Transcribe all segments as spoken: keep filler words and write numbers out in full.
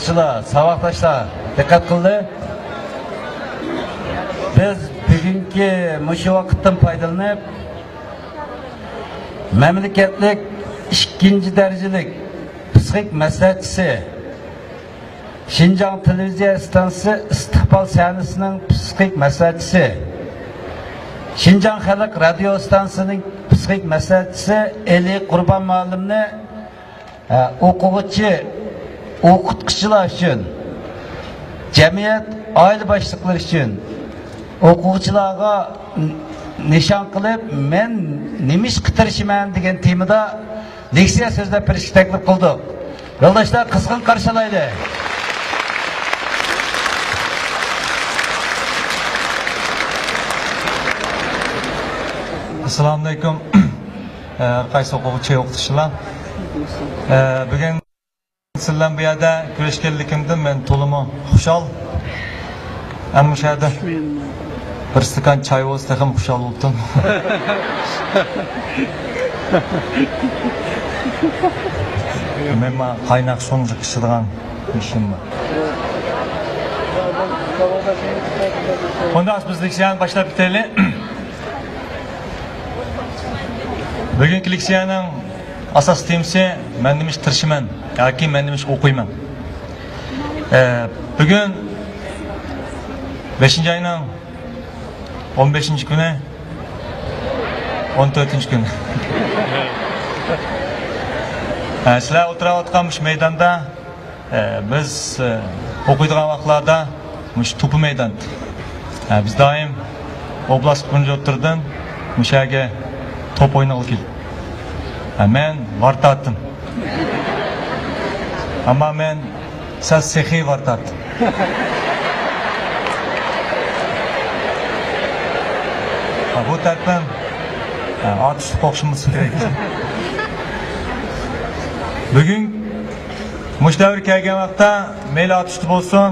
ئوقۇغۇچىلار، ساۋاقداشلار، دىققەت قىلدى. بىز بۈگۈنكى مۇشۇ ۋاقىتتىن پايدىلىنىپ، مەملىكەتلىك ئىككىنچى دەرىجىلىك پىسخىك مەسلىھەتچىسى، شىنجاڭ تېلېۋىزىيە ئىستانسىسى ئىستىقبال سەھنىسىنىڭ پىسخىك مەسلىھەتچىسى، شىنجاڭ خەلق رادىيو ئىستانسىسىنىڭ پىسخىك مەسلىھەتچىسى ئېلى قۇربان مۇئەللىمنى، ئە، ئوقۇغۇچى، ئوقۇتقۇچىلار ئۈچۈن، جەمئىيەت، ئائىلە باشلىقلىرى ئۈچۈن، ئوقۇغۇچىلارغا ن-، نىشان قىلىپ، مەن نېمە ئىشقا تىرىشىمەن دېگەن تېمىدا لېكسىيە سۆزلەپ بېرىشكە تەكلىپ قىلدۇق. يولداشلار، قىزغىن قارشى ئالايلى. ئەسسالامۇئەلەيكۇم. ھەر قايسى ئوقۇغۇچى، ئوقۇتقۇچىلار. بۈگۈن سىلەر بۇ يەردە كۆرۈشكەنلىكىمدىن مەن تولىمۇ خۇشال. ھەم مۇشۇ يەردە بىر ئىستاكان چاي بولسا تېخىمۇ خۇشال بولدۇم. مەن ما قايناق سۇنى ئىچىدىغان ئىشىم بار. ئۇنداق بىز لېكسىيەنى باشلاپ كېتەيلى. بۈگۈنكى لېكسىيەنىڭ ئاساسىي تېمىسى مەن نېمە ئىشقا تىرىشىمەن ياكى مەن نېمە ئىشقا ئوقۇيمەن. ئە، بۈگۈن بەشىنچى ئاينىڭ ئون بەشىنچى كۈنى، ئون تۆتىنچى كۈنى. ئە، سىلەر ئولتۇرۇۋاتقان مۇشۇ مەيداندا ئە، بىز، ئە، ئوقۇيدىغان ۋاقىتلاردا مۇشۇ توپا مەيدان. ئە، بىز دائىم ئوبلاست تۇنجى ئوتتۇرىدىن مۇشۇ يەرگە توپ ئوينىغىلى كېلىپ. ئە، مەن ۋارتاتتىم. ئەمما مەن سەل سېخىي ۋارتاتتىم. ئە، بۇ تەرىپىم، ئە، ئاتۇشلۇق ئوخشىمىسا كېرەك. بۈگۈن مۇشۇ دەۋر كەلگەن ۋاقىتتا مەيلى ئاتۇشتا بولسۇن،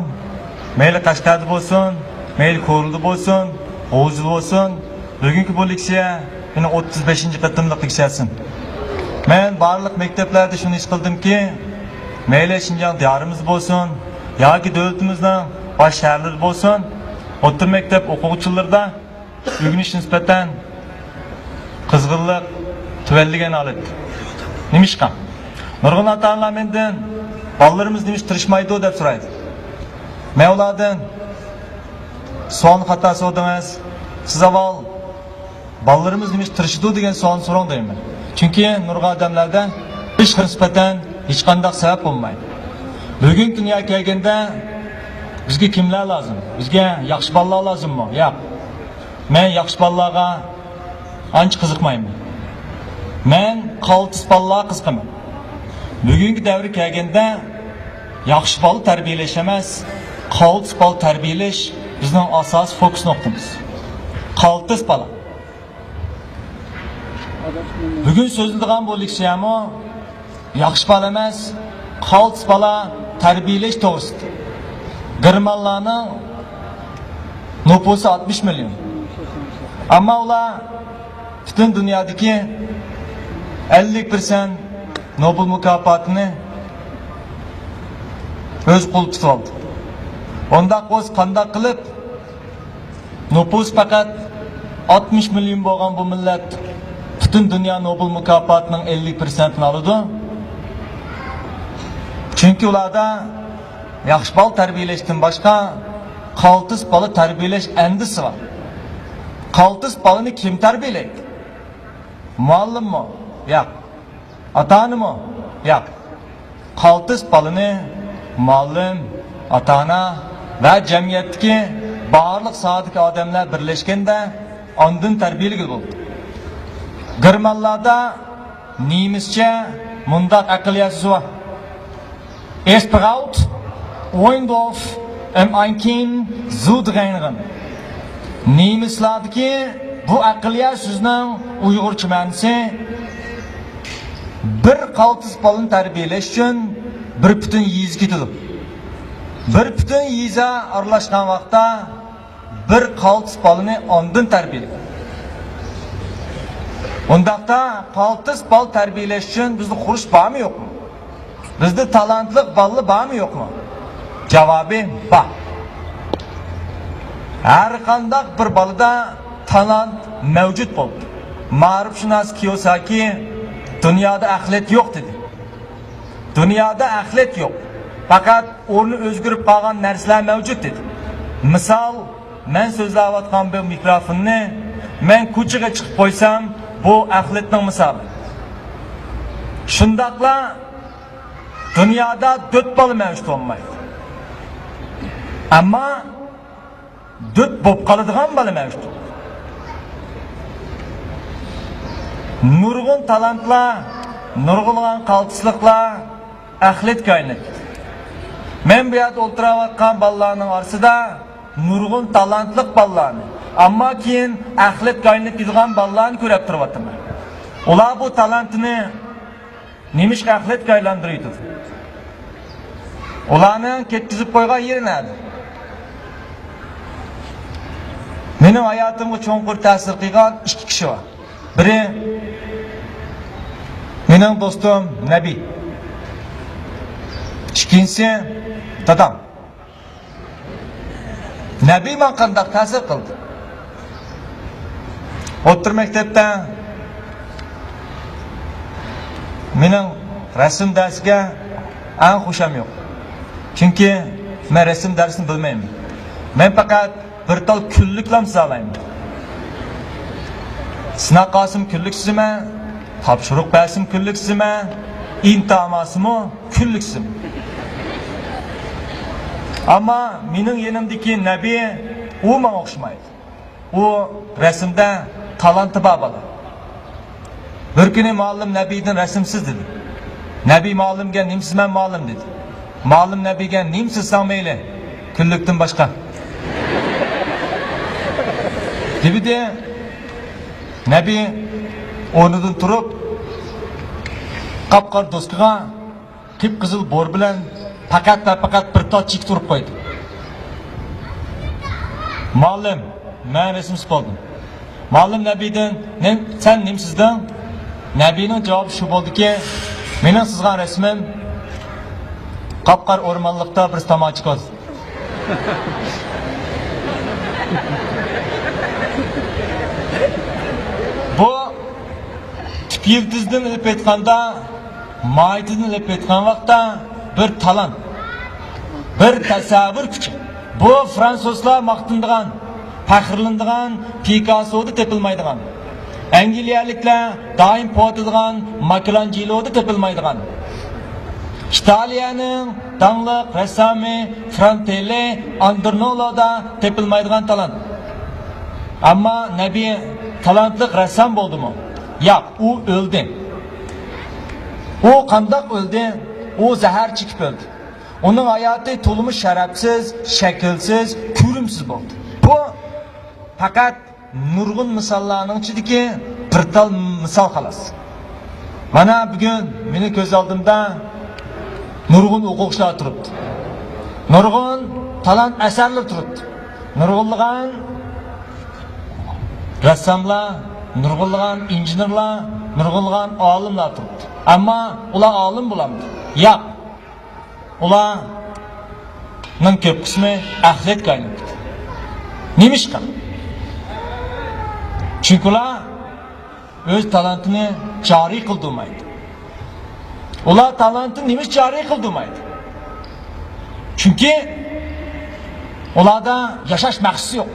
مەيلى قەشقەردە بولسۇن، مەيلى كورلىدا بولسۇن، غۇلجىدا بولسۇن، بۈگۈنكى بۇ لېكسىيە يەنە ئوتتۇز بەشىنچى قېتىملىق لېكسىيەسى. مەن بارلىق مەكتەپلەردە شۇنى ھېس قىلدىمكى، مەيلى شىنجاڭ دىيارىمىزدا بولسۇن ياكى دۆلىتىمىزنىڭ باش شەھەرلىرىدە بولسۇن، ئوتتۇرا مەكتەپ ئوقۇغۇچىلىرىدا ئۆگىنىشكە نىسبەتەن قىزغىنلىق تۆۋەنلىگەن ھالەتتە. نېمىشقا؟ نۇرغۇن ئاتا-ئانىلار مەندىن، «بالىلىرىمىز نېمىشقا تىرىشمايدۇ؟» دەپ سورايدۇ. مەن ئۇلاردىن، «سوئالنى خاتا سورىدىڭىز. سىز ئاۋۋال، بالىلىرىمىز نېمىشقا تىرىشىدۇ دېگەن سوئالنى سوراڭ» دەيمەن. چۈنكى نۇرغۇن ئادەملەردە ئىشقا نىسبەتەن ھېچقانداق سەۋەب بولمايدۇ. بۈگۈنكى دۇنياغا كەلگەندە بىزگە كىملەر لازىم؟ بىزگە ياخشى بالىلار لازىممۇ؟ ياق. مەن ياخشى بالىلارغا ئانچە قىزىقمايمەن. مەن قالتىس بالىلارغا قىزىقىمەن. بۈگۈنكى دەۋرگە كەلگەندە ياخشى بالا تەربىيەلەش ئەمەس، قالتىس بالا تەربىيەلەش بىزنىڭ ئاساسىي فوكۇس نۇقتىمىز. قالتىس بالا. بۈگۈن سۆزلىدىغان بۇ لېكسىيەمۇ ياخشى بالا ئەمەس، قالتىس بالا تەربىيەلەش توغرىسىدا. گېرمانلارنىڭ نوپۇسى ئاتمىش مىليون. ئەمما ئۇلار پۈتۈن دۇنيادىكى ئەللىك پىرسەنت نوبېل مۇكاپاتىنى ئۆز قولىدا تۇتۇۋالدى. ئۇنداق بولسا قانداق قىلىپ نوپۇس پەقەت ئاتمىش مىليون بولغان بۇ مىللەت پۈتۈن دۇنيا نوبېل مۇكاپاتىنىڭ ئەللىك پىرسەنتىنى ئالىدۇ. چۈنكى ئۇلاردا ياخشى بالا تەربىيەلەشتىن باشقا قالتىس بالا تەربىيەلەش ئەندىزىسى بار. قالتىس بالىنى كىم تەربىيەلەيدۇ؟ مۇئەللىممۇ؟ ياق. ئاتا-ئانىمۇ؟ ياق. قالتىس بالىنى مۇئەللىم، ئاتا-ئانا ۋە جەمئىيەتتىكى بارلىق ساھەدىكى ئادەملەر بىرلەشكەندە ئاندىن تەربىيەلىگىلى بولىدۇ. گېرمانلاردا نېمىسچە مۇنداق ئەقلىيە سۆزى بار. Es braucht ein Dorf, um ein Kind zu trainieren. نېمىسلاردىكى بۇ ئەقلىيە سۆزىنىڭ ئۇيغۇرچە مەنىسى، بىر قالتىس بالىنى تەربىيەلەش ئۈچۈن بىر پۈتۈن يېزا كېتىدۇ. بىر پۈتۈن يېزا ئارىلاشقان ۋاقىتتا بىر قالتىس بالىنى ئاندىن تەربىيەلەيدۇ. ئۇنداقتا قالتىس بالا تەربىيەلەش ئۈچۈن بىزدە خۇرۇچ بارمۇ يوقمۇ؟ بىزدە تالانتلىق بالىلار بارمۇ يوقمۇ؟ جاۋابى بار. ھەر قانداق بىر بالىدا تالانت مەۋجۇت بولىدۇ. مائارىپشۇناس كىيوساكى دۇنيادا ئەخلەت يوق دېدى. دۇنيادا ئەخلەت يوق. پەقەت ئورنى ئۆزگىرىپ قالغان نەرسىلەر مەۋجۇت دېدى. مىسال، مەن سۆزلەۋاتقان بۇ مىكروفوننى مەن كوچىغا چىقىپ قويسام، بۇ ئەخلەتنىڭ مىسالى. شۇنداقلا دۇنيادا دۆت بالا مەۋجۇت بولمايدۇ. ئەمما دۆت بولۇپ قالىدىغان بالا مەۋجۇت. نۇرغۇن تالانتلار، نۇرغۇنلىغان قالتىسلىقلار ئەخلەتكە ئايلىنىپ كېتىدۇ. مەن بۇ يەردە ئولتۇراۋاتقان بالىلارنىڭ ئارىسىدا نۇرغۇن تالانتلىق بالىلارنى، ئەمما كېيىن ئەخلەتكە ئايلىنىپ كېتىدىغان بالىلارنى كۆرۈپ تۇرۇۋاتىمەن. ئۇلار بۇ تالانتىنى نېمىشقا ئەخلەتكە ئايلاندۇرۇۋېتىدۇ؟ ئۇلارنىڭ كەتكۈزۈپ قويغان يېرى نەدە؟ مېنىڭ ھاياتىمغا چوڭقۇر تەسىر قىلغان ئىككى كىشى بار. بىرى مېنىڭ دوستۇم نەبى. ئىككىنچىسى دادام. نەبى ماڭا قانداق تەسىر قىلدى؟ ئوتتۇرا مەكتەپتە مېنىڭ رەسىم دەرسىگە ئەڭ خۇشام يوق. چۈنكى مەن رەسىم دەرسىنى بىلمەيمەن. مەن پەقەت بىر تال كۈنلۈكلام سىزالايمەن. سىناق ئالسىمۇ كۈنلۈك سىزىمەن، تاپشۇرۇق بەرسىمۇ كۈنلۈك سىزىمەن، ئىمتىھان ئالسىمۇ كۈنلۈك سىزىمەن. ئەمما مېنىڭ يېنىمدىكى نەبى، ئۇ ماڭا ئوخشىمايدۇ. ئۇ رەسىمدە تالانتى بار بالا. بىر كۈنى مۇئەللىم نەبىدىن رەسىم سىز دېدى. نەبى مۇئەللىمگە نېمە سىزىمەن مۇئەللىم دېدى. مۇئەللىم نەبىگە نېمە سىزساڭ مەيلى، كۈنلۈكتىن باشقا دېدى. نەبى ئورنىدىن تۇرۇپ، قاپقارا دوسكىغا قىپقىزىل بور بىلەن پەقەت ۋە پەقەت بىر تال چېكىت ئۇرۇپ قويدى. مۇئەللىم، مەن رەسىم سىزىپ بولدۇم. مۇئەللىم نەبىدىن، نېم-، سەن نېمە سىزدىڭ؟ نەبىنىڭ جاۋابى شۇ بولدىكى، مېنىڭ سىزغان رەسىمىم قاپقارا ئورمانلىقتا بىر تاماچكوز. بۇ تۈپ يىلتىزدىن ئېلىپ ئېيتقاندا، ماھىيىتىدىن ئېلىپ ئېيتقان ۋاقىتتا بىر تالانت، بىر تەسەۋۋۇر كۈچى. بۇ فرانسۇزلار ماختىنىدىغان، پەخىرلىنىدىغان پىكاسسودا تېپىلمايدىغان، ئەنگلىيەلىكلەر دائىم پوتىدىغان ماكېلانجېلودا تېپىلمايدىغان، ئىتالىيەنىڭ داڭلىق رەسسامى فرانتېللى ئاندرېنولودا تېپىلمايدىغان تالانت. ئەمما نەبى تالانتلىق رەسسام بولدىمۇ؟ ياق، ئۇ ئۆلدى. ئۇ قانداق ئۆلدى؟ ئۇ زەھەر چېكىپ ئۆلدى. ئۇنىڭ ھاياتى تولىمۇ شەرەپسىز، شەكىلسىز، كۆرۈمسىز بولدى. بۇ پەقەت نۇرغۇن مىساللارنىڭ ئىچىدىكى بىر تال مىسال خالاس. مانا بۈگۈن مېنىڭ كۆز ئالدىمدا نۇرغۇن ئوقۇغۇچىلار تۇرۇپتۇ. نۇرغۇن تالانت ئەسەرلىرى تۇرۇپتۇ. نۇرغۇنلىغان رەسساملار، نۇرغۇنلىغان ئىنژېنېرلار، نۇرغۇنلىغان ئالىملار تۇرۇپتۇ. ئەمما ئۇلار ئالىم بولامدۇ؟ ياق. ئۇلارنىڭ كۆپ قىسمى ئەخلەتكە ئايلىنىپ كېتىدۇ. نېمىشقا؟ چۈنكى ئۇلار ئۆز تالانتىنى جارى قىلدۇرمايدۇ. ئۇلار تالانتىنى نېمىشقا جارى قىلدۇرمايدۇ؟ چۈنكى ئۇلاردا ياشاش مەقسىتى يوق.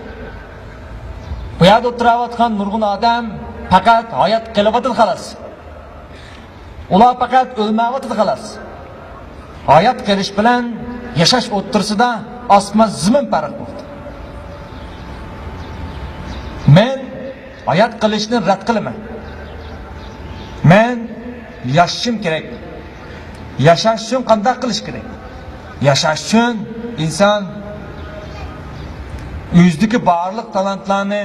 بۇ يەردە ئولتۇراۋاتقان نۇرغۇن ئادەم پەقەت ھايات قېلىۋاتىدۇ، خالاس. ئۇلار پەقەت ئۆلمەيۋاتىدۇ، خالاس. ھايات قېلىش بىلەن ياشاش ئوتتۇرىسىدا ئاسمان زېمىن پەرق بولدى. مەن ھايات قېلىشنى رەت قىلىمەن. مەن ياشىشىم كېرەك. ياشاش ئۈچۈن قانداق قىلىش كېرەك؟ ياشاش ئۈچۈن ئىنسان ئۆزىدىكى بارلىق تالانتلارنى،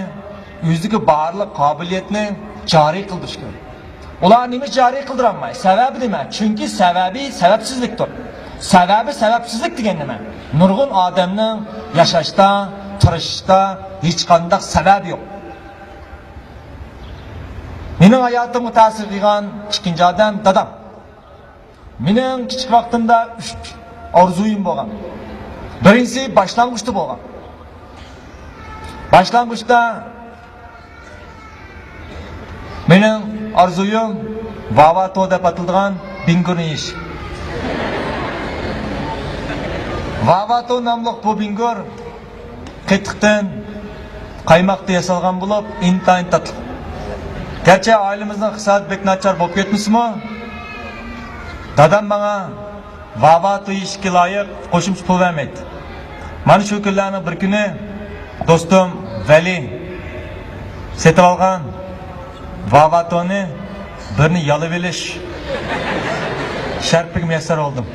ئۆزىدىكى بارلىق قابىلىيەتنى جارى قىلدۇرۇش كېرەك. ئۇلار نېمە جارى قىلدۇرالماي؟ سەۋەبى نېمە؟ چۈنكى سەۋەبى سەۋەبسىزلىكتۇر. سەۋەبى سەۋەبسىزلىك دېگەن نېمە؟ نۇرغۇن ئادەمنىڭ ياشاشتا، تىرىشىشتا ھېچقانداق سەۋەبى يوق. مېنىڭ ھاياتىمغا تەسىر قىلغان ئىككىنچى ئادەم دادام. مېنىڭ كىچىك ۋاقتىمدا ئۈچ ئارزۇيۇم بولغان. بىرىنچىسى باشلانغۇچتا بولغان. باشلانغۇچتا مېنىڭ ئارزۇيۇم ۋاۋاتو دەپ ئاتىلىدىغان بىڭگۇرنى يېيىش. ۋاۋاتو ناملىق بۇ بىڭگۇر قېتىقتىن، قايماقتا ياسالغان بولۇپ، ئىنتايىن تاتلىق. گەرچە ئائىلىمىزنىڭ ئىقتىسادى بەك ناچار بولۇپ كەتمىسىمۇ، دادام ماڭا ۋاۋاتو يېيىشكە لايىق قوشۇمچە پۇل بەرمەيتتى. مانا شۇ كۈنلەرنىڭ بىر كۈنى دوستۇم ۋەلى سېتىۋالغان ۋاۋاتونى بىرنى يالاۋېلىش شەرىپىگە مۇيەسسەر بولدۇم.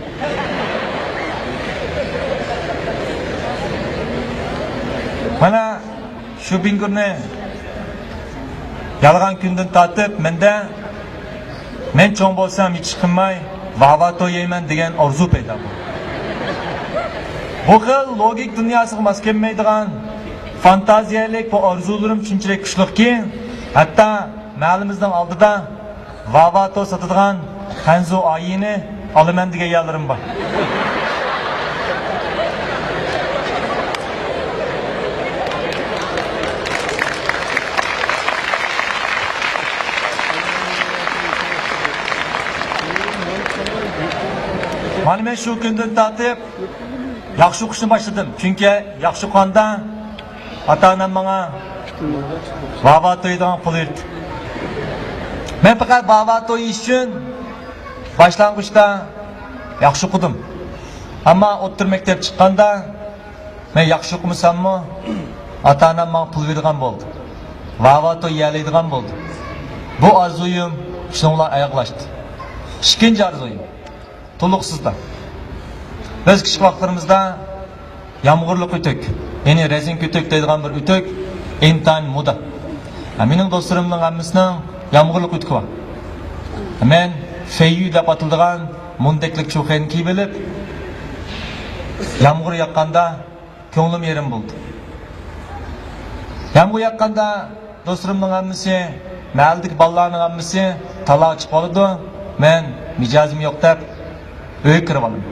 مانا شۇ بىڭگۇرنى يالىغان كۈندىن تارتىپ مەندە، مەن چوڭ بولسام ھېچ قىلماي ۋاۋاتو يەيمەن دېگەن ئارزۇ پەيدا بولدى. بۇ خىل لوگىك دۇنياسىغا ماس كەلمەيدىغان فانتازىيەلىك بۇ ئارزۇلىرىم شۇنچىلىك كۈچلۈككى، ھەتتا مەھەللىمىزنىڭ ئالدىدا ۋاۋاتو ساتىدىغان خەنزۇ ئايىنى ئالىمەن دېگەن يەرلىرىم بار. مانا مەن شۇ كۈندىن تارتىپ ياخشى ئوقۇشنى باشلىدىم. چۈنكى ياخشى ئوقۇغاندا ئاتا-ئانام ماڭا ۋاۋاتو يەيدىغان پۇل بېرىدۇ. مەن پەقەت ۋاۋاتو يېيىش ئۈچۈن باشلانغۇچتا ياخشى ئوقۇدۇم. ئەمما ئوتتۇرا مەكتەپ چىققاندا مەن ياخشى ئوقۇمىساممۇ، ئاتا-ئانام ماڭا پۇل بېرىدىغان بولدى. ۋاۋاتو يېيەلەيدىغان بولدى. بۇ ئارزۇيۇم شۇنىڭ بىلەن ئاياغلاشتى. ئىككىنچى ئارزۇيۇم. تولۇقسىزدا. بىز كىچىك ۋاقىتلىرىمىزدا يامغۇرلۇق ئۆتۈك، يەنى رەزىنكە ئۆتۈك دەيدىغان بىر ئۆتۈك ئىنتايىن مودا. ھە، مېنىڭ دوستلىرىمنىڭ ھەممىسىنىڭ يامغۇرلۇق ئۆتۈكى بار. مەن فەييۈ دەپ ئاتىلىدىغان مۇندەكلىك چوقىنى كىيىپ ئېلىپ، يامغۇر ياغقاندا كۆڭلۈم يېرىم بولدى. يامغۇر ياغقاندا دوستلىرىمنىڭ ھەممىسى، مەھەللىدىكى بالىلارنىڭ ھەممىسى تالاغا چىقىۋالىدۇ. مەن مىجەزىم يوق دەپ ئۆيگە كىرىۋالدىم.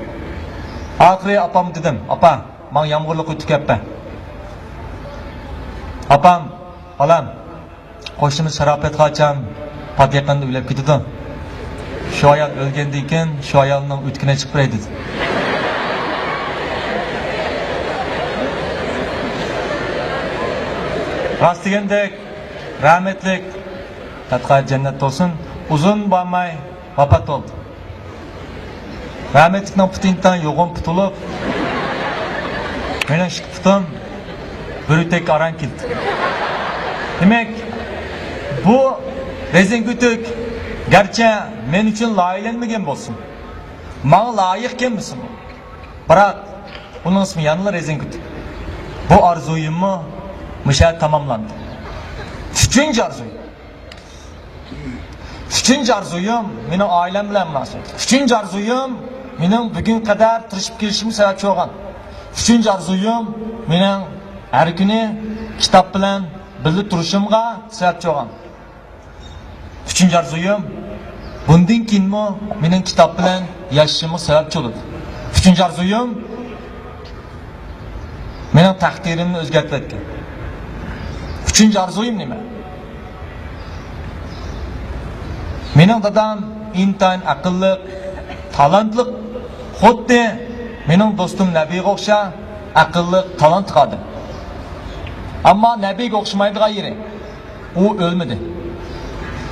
ئاخىرى ئاپامغا دېدىم، ئاپا، ماڭا يامغۇرلۇق ئۆتۈك ئەپ بەر. ئاپام، بالام، قوشنىمىز شاراپەت خاچام پات يېقىندا ئۆلۈپ كېتىدۇ. شۇ ئايال ئۆلگەندىن كېيىن شۇ ئايالنىڭ ئۆتۈكىنى چىقىپ بېرەي دېدى. راست دېگەندەك، رەھمەتلىك، ياتقان يېرى جەننەت بولسۇن، ئۇزۇن بارماي ۋاپات بولدى. رەھمەتلىكنىڭ پۇتى ئىنتايىن يوغان پۇت بولۇپ، مېنىڭ ئىككى پۇتۇم بىر ئۆتەككە ئاران كېلىدۇ. دېمەك، بۇ رەزىنكە ئۆتۈك گەرچە مەن ئۈچۈن لايىھەلەنمىگەن بولسىمۇ، ماڭا لايىق كەلمىسىمۇ، بىراق ئۇنىڭ ئىسمى يەنىلا رەزىنكە ئۆتۈك. بۇ ئارزۇيۇممۇ مۇشۇ يەردە تاماملاندى. ئۈچىنچى ئارزۇيۇم. ئۈچىنچى ئارزۇيۇم مېنىڭ ئائىلەم بىلەن مۇناسىۋەتلىك. ئۈچىنچى ئارزۇيۇم مېنىڭ بۈگۈنگە قەدەر تىرىشىپ كېلىشىمگە سەۋەبچى بولغان. ئۈچىنچى ئارزۇيۇم مېنىڭ ھەر كۈنى كىتاب بىلەن بىللە تۇرۇشۇمغا سەۋەبچى بولغان. ئۈچىنچى ئارزۇيۇم بۇندىن كېيىنمۇ مېنىڭ كىتاب بىلەن ياشىشىمغا سەۋەبچى بولىدۇ. ئۈچىنچى ئارزۇيۇم مېنىڭ تەقدىرىمنى ئۆزگەرتىۋەتكەن. ئۈچىنچى ئارزۇيۇم نېمە؟ مېنىڭ دادام ئىنتايىن ئەقىللىق، تالانتلىق، خۇددى مېنىڭ دوستۇم نەبىگە ئوخشاش ئەقىللىق، تالانتلىق ئادەم. ئەمما نەبىگە ئوخشىمايدىغان يېرى، ئۇ ئۆلمىدى.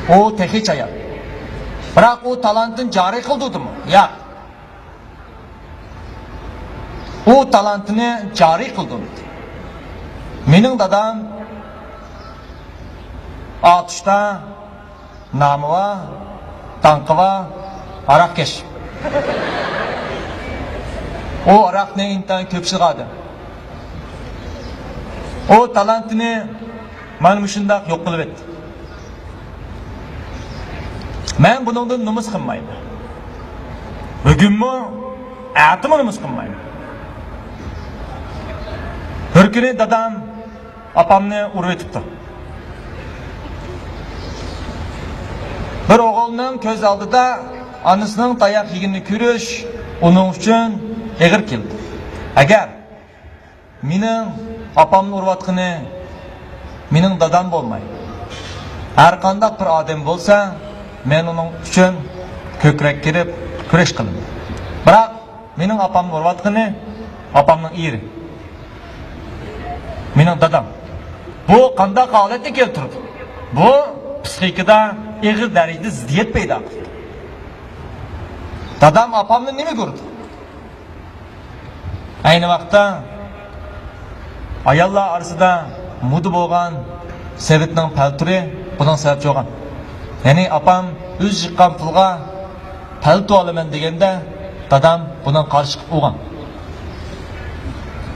ئۇ تېخىچە ھايات. بىراق ئۇ تالانتىنى جارى قىلدۇردىمۇ؟ ياق. ئۇ تالانتىنى جارى قىلدۇردى. مېنىڭ دادام ئاتۇشتا نامى بار، داڭقى بار ھاراقكەش. ئۇ ھاراقنى ئىنتايىن كۆپ ئىچىدىغان ئادەم. ئۇ تالانتىنى مانا مۇشۇنداق يوق قىلىۋەتتى. مەن بۇنىڭدىن نومۇس قىلمايمەن. بۈگۈنمۇ، ئەتىمۇ نومۇس قىلمايمەن. بىر كۈنى دادام ئاپامنى ئۇرۇۋېتىپتۇ. بىر ئوغۇلنىڭ كۆز ئالدىدا ئانىسىنىڭ تاياق يېگىنىنى كۆرۈش ئۇنىڭ ئۈچۈن ئېغىر كېلىدۇ. ئەگەر مېنىڭ ئاپامنى ئۇرۇۋاتقىنى مېنىڭ دادام بولماي، ھەر قانداق بىر ئادەم بولسا، مەن ئۇنىڭ ئۈچۈن كۆكرەك كېرىپ كۈرەش قىلىمەن. بىراق مېنىڭ ئاپامنى ئۇرۇۋاتقىنى ئاپامنىڭ ئېرى، مېنىڭ دادام. بۇ قانداق ھالەتنى كەلتۈرىدۇ؟ بۇ پسىخىكىدا ئېغىر دەرىجىدە زىددىيەت پەيدا قىلىدۇ. دادام ئاپامنى نېمىگە ئۇرىدۇ؟ ئەينى ۋاقىتتا ئاياللار ئارىسىدا مودا بولغان سېۋىتنىڭ پەلتورى بۇنىڭ سەۋەبچى بولغان. يەنى ئاپام ئۆزى يىغقان پۇلغا پەلتو ئالىمەن دېگەندە، دادام بۇنىڭ قارشى چىقىپ ئۇرغان.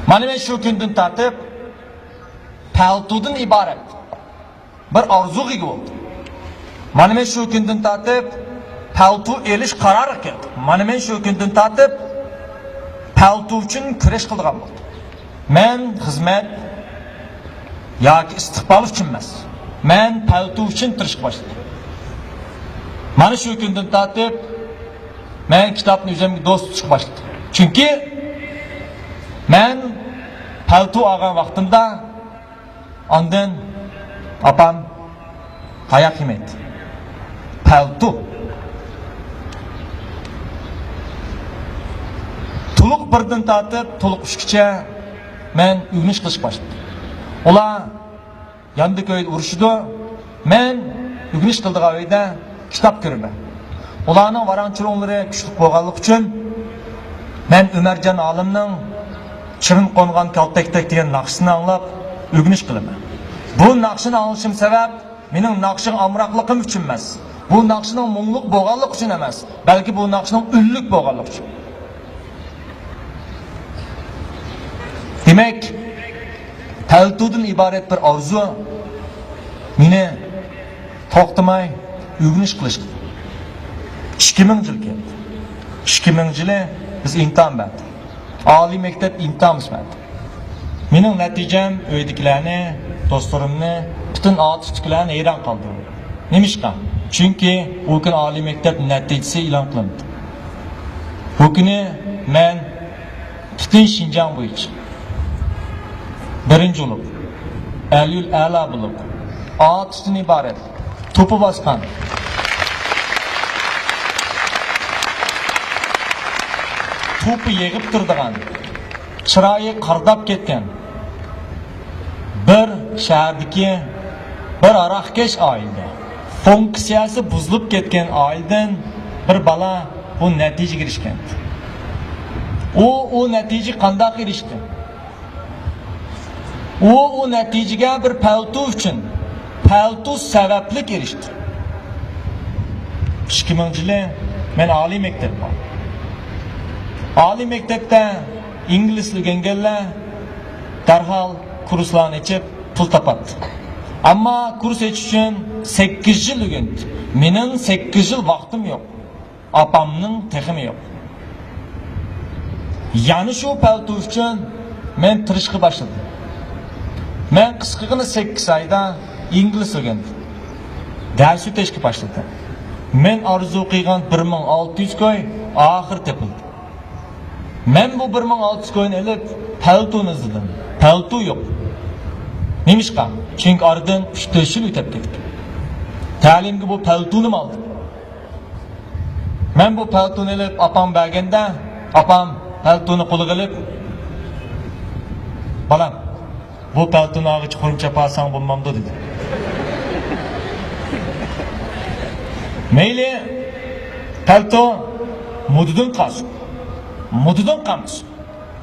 مانا مەن شۇ كۈندىن تارتىپ پەلتودىن ئىبارەت بىر ئارزۇغا ئىگە بولدۇم. مانا مەن شۇ كۈندىن تارتىپ پەلتو ئېلىش قارارىغا كەلدىم. مانا مەن شۇ كۈندىن تارتىپ پەلتو ئۈچۈن كۈرەش قىلىدىغان بولدۇم. مەن خىزمەت ياكى ئىستىقبال ئۈچۈن ئەمەس، مەن پەلتو ئۈچۈن تىرىشقا باشلىدىم. مانا شۇ كۈندىن تارتىپ مەن كىتابنى ئۆزۈمگە دوست تۇتۇشقا باشلىدىم. چۈنكى مەن پەلتو ئالغان ۋاقتىمدا ئاندىن ئاپام تاياق يېمەيتتى. پەلتو. تولۇق بىردىن تارتىپ تولۇق ئۈچكىچە مەن ئۆگىنىش قىلىشقا باشلىدىم. ئۇلار ياندىكى ئۆيدە ئۇرۇشىدۇ. مەن ئۆگىنىش قىلىدىغان ئۆيدە كىتاب كۆرىمەن. ئۇلارنىڭ ۋاراڭ-چۇرۇڭلىرى كۈچلۈك بولغانلىقى ئۈچۈن، مەن ئۆمەرجان ئالىمنىڭ «چىۋىن قونغان كالتەكتەك» دېگەن ناخشىسىنى ئاڭلاپ ئۆگىنىش قىلىمەن. بۇ ناخشىنى ئاڭلىشىم سەۋەب، مېنىڭ ناخشىغا ئامراقلىقىم ئۈچۈن ئەمەس، بۇ ناخشىنىڭ مۇڭلۇق بولغانلىقى ئۈچۈن ئەمەس، بەلكى بۇ ناخشىنىڭ ئۈنلۈك بولغانلىقى ئۈچۈن. دېمەك، پەلتودىن ئىبارەت بىر ئارزۇ مېنى توختىماي ئۆگىنىش قىلىشقا. ئىككى مىڭ يىل كەلدى. ئىككى مىڭ يىلى بىز ئىمتىھان بەردۇق. ئالىي مەكتەپ ئىمتىھانىمىز بەردى. مېنىڭ نەتىجەم ئۆيدىكىلەرنى، دوستلىرىمنى، پۈتۈن ئاتۇشتىكىلەرنى ھەيران قالدۇردى. نېمىشقا؟ چۈنكى ئۇ كۈنى ئالىي مەكتەپ نەتىجىسى ئېلان قىلىندى. بۇ كۈنى مەن پۈتۈن شىنجاڭ بويىچە بىرىنچى بولۇپ، ئەلىيۇل ئەلا بولۇپ، ئاتۇشتىن ئىبارەت توپا باسقان، توپا يېغىپ تۇرىدىغان، چىرايى قارىداپ كەتكەن، بىر شەھەردىكى بىر ھاراقكەش ئائىلىدە، فۇنكسىيەسى بۇزۇلۇپ كەتكەن ئائىلىدىن بىر بالا بۇ نەتىجىگە ئېرىشكەن. ئۇ، ئۇ نەتىجىگە قانداق ئېرىشتى؟ ئۇ، ئۇ نەتىجىگە بىر پەلتو ئۈچۈن، پەلتو سەۋەبلىك ئېرىشتى. ئىككى مىڭىنچى يىلى مەن ئالىي مەكتەپ بار. ئالىي مەكتەپتە ئىنگلىزچە ئۆگەنگەنلەر دەرھال كۇرسلارنى ئېچىپ پۇل تاپاتتى. ئەمما كۇرس ئېچىش ئۈچۈن سەككىز يىل ئۆگەندى. مېنىڭ سەككىز يىل ۋاقتىم يوق. ئاپامنىڭ تېخىمۇ يوق. يەنە شۇ پەلتو ئۈچۈن مەن تىرىشقا باشلىدىم. مەن قىسقىغىنە سەككىز ئايدا ئىنگلىز ئۆگەندىم. دەرس ئۆتەشكە باشلىدىم. مەن ئارزۇ قىلغان بىر مىڭ ئالتە يۈز كوين ئاخىرى تېپىلدى. مەن بۇ بىر مىڭ ئالتە يۈز كوينى ئېلىپ، پەلتونى ئىزدىدىم. پەلتو يوق. نېمىشقا؟ چۈنكى ئارىدىن ئۈچ تۆت يىل ئۆتۈپ كەتتى. تەلىيىمگە بۇ پەلتونىمۇ ئالدىم. مەن بۇ پەلتونى ئېلىپ ئاپام بەرگەندە، ئاپام پەلتونى قولىغا ئېلىپ، «بالام، بۇ پەلتونى ئالغىچە خۇرۇم چاپالساڭ بولمامدۇ؟» دېدى. مەيلى، پەلتو مودىدىن قالسۇن، مودىدىن قالمىسۇن.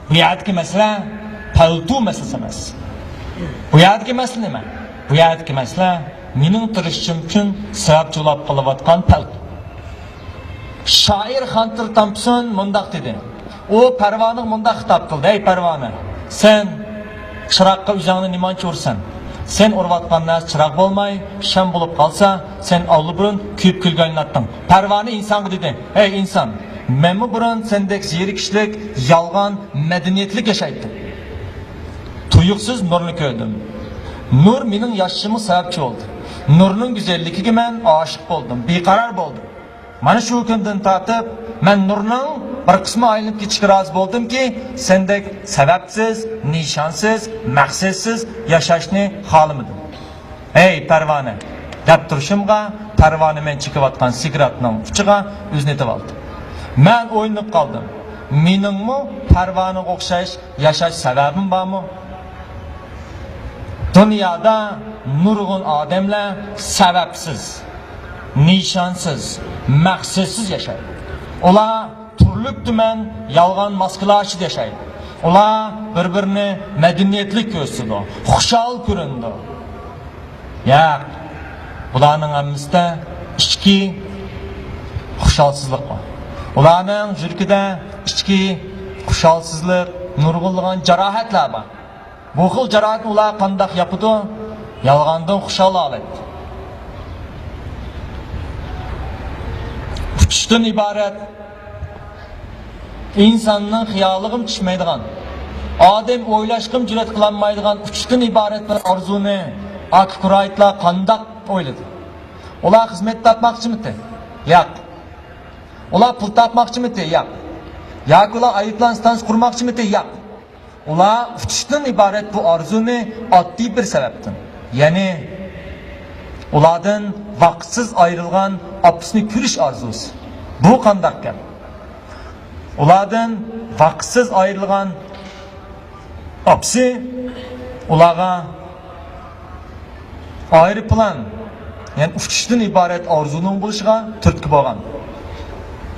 بۇ يەردىكى مەسىلە پەلتو مەسىلىسى ئەمەس. بۇ يەردىكى مەسىلە نېمە؟ بۇ يەردىكى مەسىلە مېنىڭ تىرىشىشىم ئۈچۈن سەۋەبچى بولۇپ قېلىۋاتقان پەلتو. شائىر خانتىر تامپسون مۇنداق دېدى. ئۇ پەرۋانىغا مۇنداق خىتاب قىلدى: «ئەي پەرۋانە، سەن چىراغقا ئۆزۈڭنى نېمانچە ئۇرىسەن؟ سەن ئۇرۇۋاتقان نەرسە چىراغ بولماي، شام بولۇپ قالسا، سەن ئاللىبۇرۇن كۆيۈپ كۈلگە ئايلىناتتىڭ.» پەرۋانە ئىنسانغا دېدى: «ئەي ئىنسان، مەنمۇ بۇرۇن سەندەك زېرىكىشلىك، يالغان، مەدەنىيەتلىك ياشايتتىم. تۇيۇقسىز نۇرنى كۆردۈم. نۇر مېنىڭ ياشىشىمغا سەۋەبچى بولدى. نۇرنىڭ گۈزەللىكىگە مەن ئاشىق بولدۇم، بىقارار بولدۇم. مانا شۇ كۈندىن تارتىپ مەن نۇرنىڭ بىر قىسمى ئايلىنىپ كېتىشكە رازى بولدۇمكى، سەندەك سەۋەبسىز، نىشانسىز، مەقسەتسىز ياشاشنى خالىمىدىم. ھەي، پەرۋانە! دەپ تۇرۇشۇمغا، پەرۋانە مەن چېكىۋاتقان سىگارەتنىڭ ئۇچىغا ئۆزىنى ئېتىۋالدى. مەن ئويلىنىپ قالدىم. مېنىڭمۇ پەرۋانىگە ئوخشاش ياشاش سەۋەبىم بارمۇ؟ دۇنيادا نۇرغۇن ئادەملەر سەۋەبسىز، نىشانسىز، مەقسەتسىز ياشايدۇ. ئۇلار تۈرلۈك-تۈمەن يالغان ماسكىلار ئىچىدە ياشايدۇ. ئۇلار بىر-بىرىنى مەدەنىيەتلىك كۆرسىتىدۇ، خۇشال كۆرۈنىدۇ. ياق، بۇلارنىڭ ھەممىسىدە ئىچكى خۇشالسىزلىق بار. ئۇلارنىڭ يۈرىكىدە ئىچكى خۇشالسىزلىق، نۇرغۇنلىغان جاراھەتلەر بار. بۇ خىل جاراھەتنى ئۇلار قانداق ياپىدۇ؟ يالغاندىن خۇشال ھالەتتە. ئۇچۇشتىن ئىبارەت ئىنساننىڭ خىيالىغىمۇ چۈشمەيدىغان، ئادەم ئويلاشقىمۇ جۈرئەت قىلالمايدىغان ئۇچۇشتىن ئىبارەت بىر ئارزۇنى ئاكا كرايتلار قانداق ئويلىدى؟ ئۇلار خىزمەت تاپماقچىمىتى؟ ياق. ئۇلار پۇل تاپماقچىمىتى؟ ياق. ياكى ئۇلار ئايروپىلان ستانسىيە قۇرماقچىمىتى؟ ياق. ئۇلار ئۇچۇشتىن ئىبارەت بۇ ئارزۇنى ئاددىي بىر سەۋەبتىن، يەنى ئۇلاردىن ۋاقىتسىز ئايرىلغان ئاپىسىنى كۆرۈش ئارزۇسى. بۇ قانداق گەپ؟ ئۇلاردىن ۋاقىتسىز ئايرىلغان ئاپىسى ئۇلارغا ئايروپىلان، يەنى ئۇچۇشتىن ئىبارەت ئارزۇنىڭ بولۇشىغا تۈرتكە بولغان.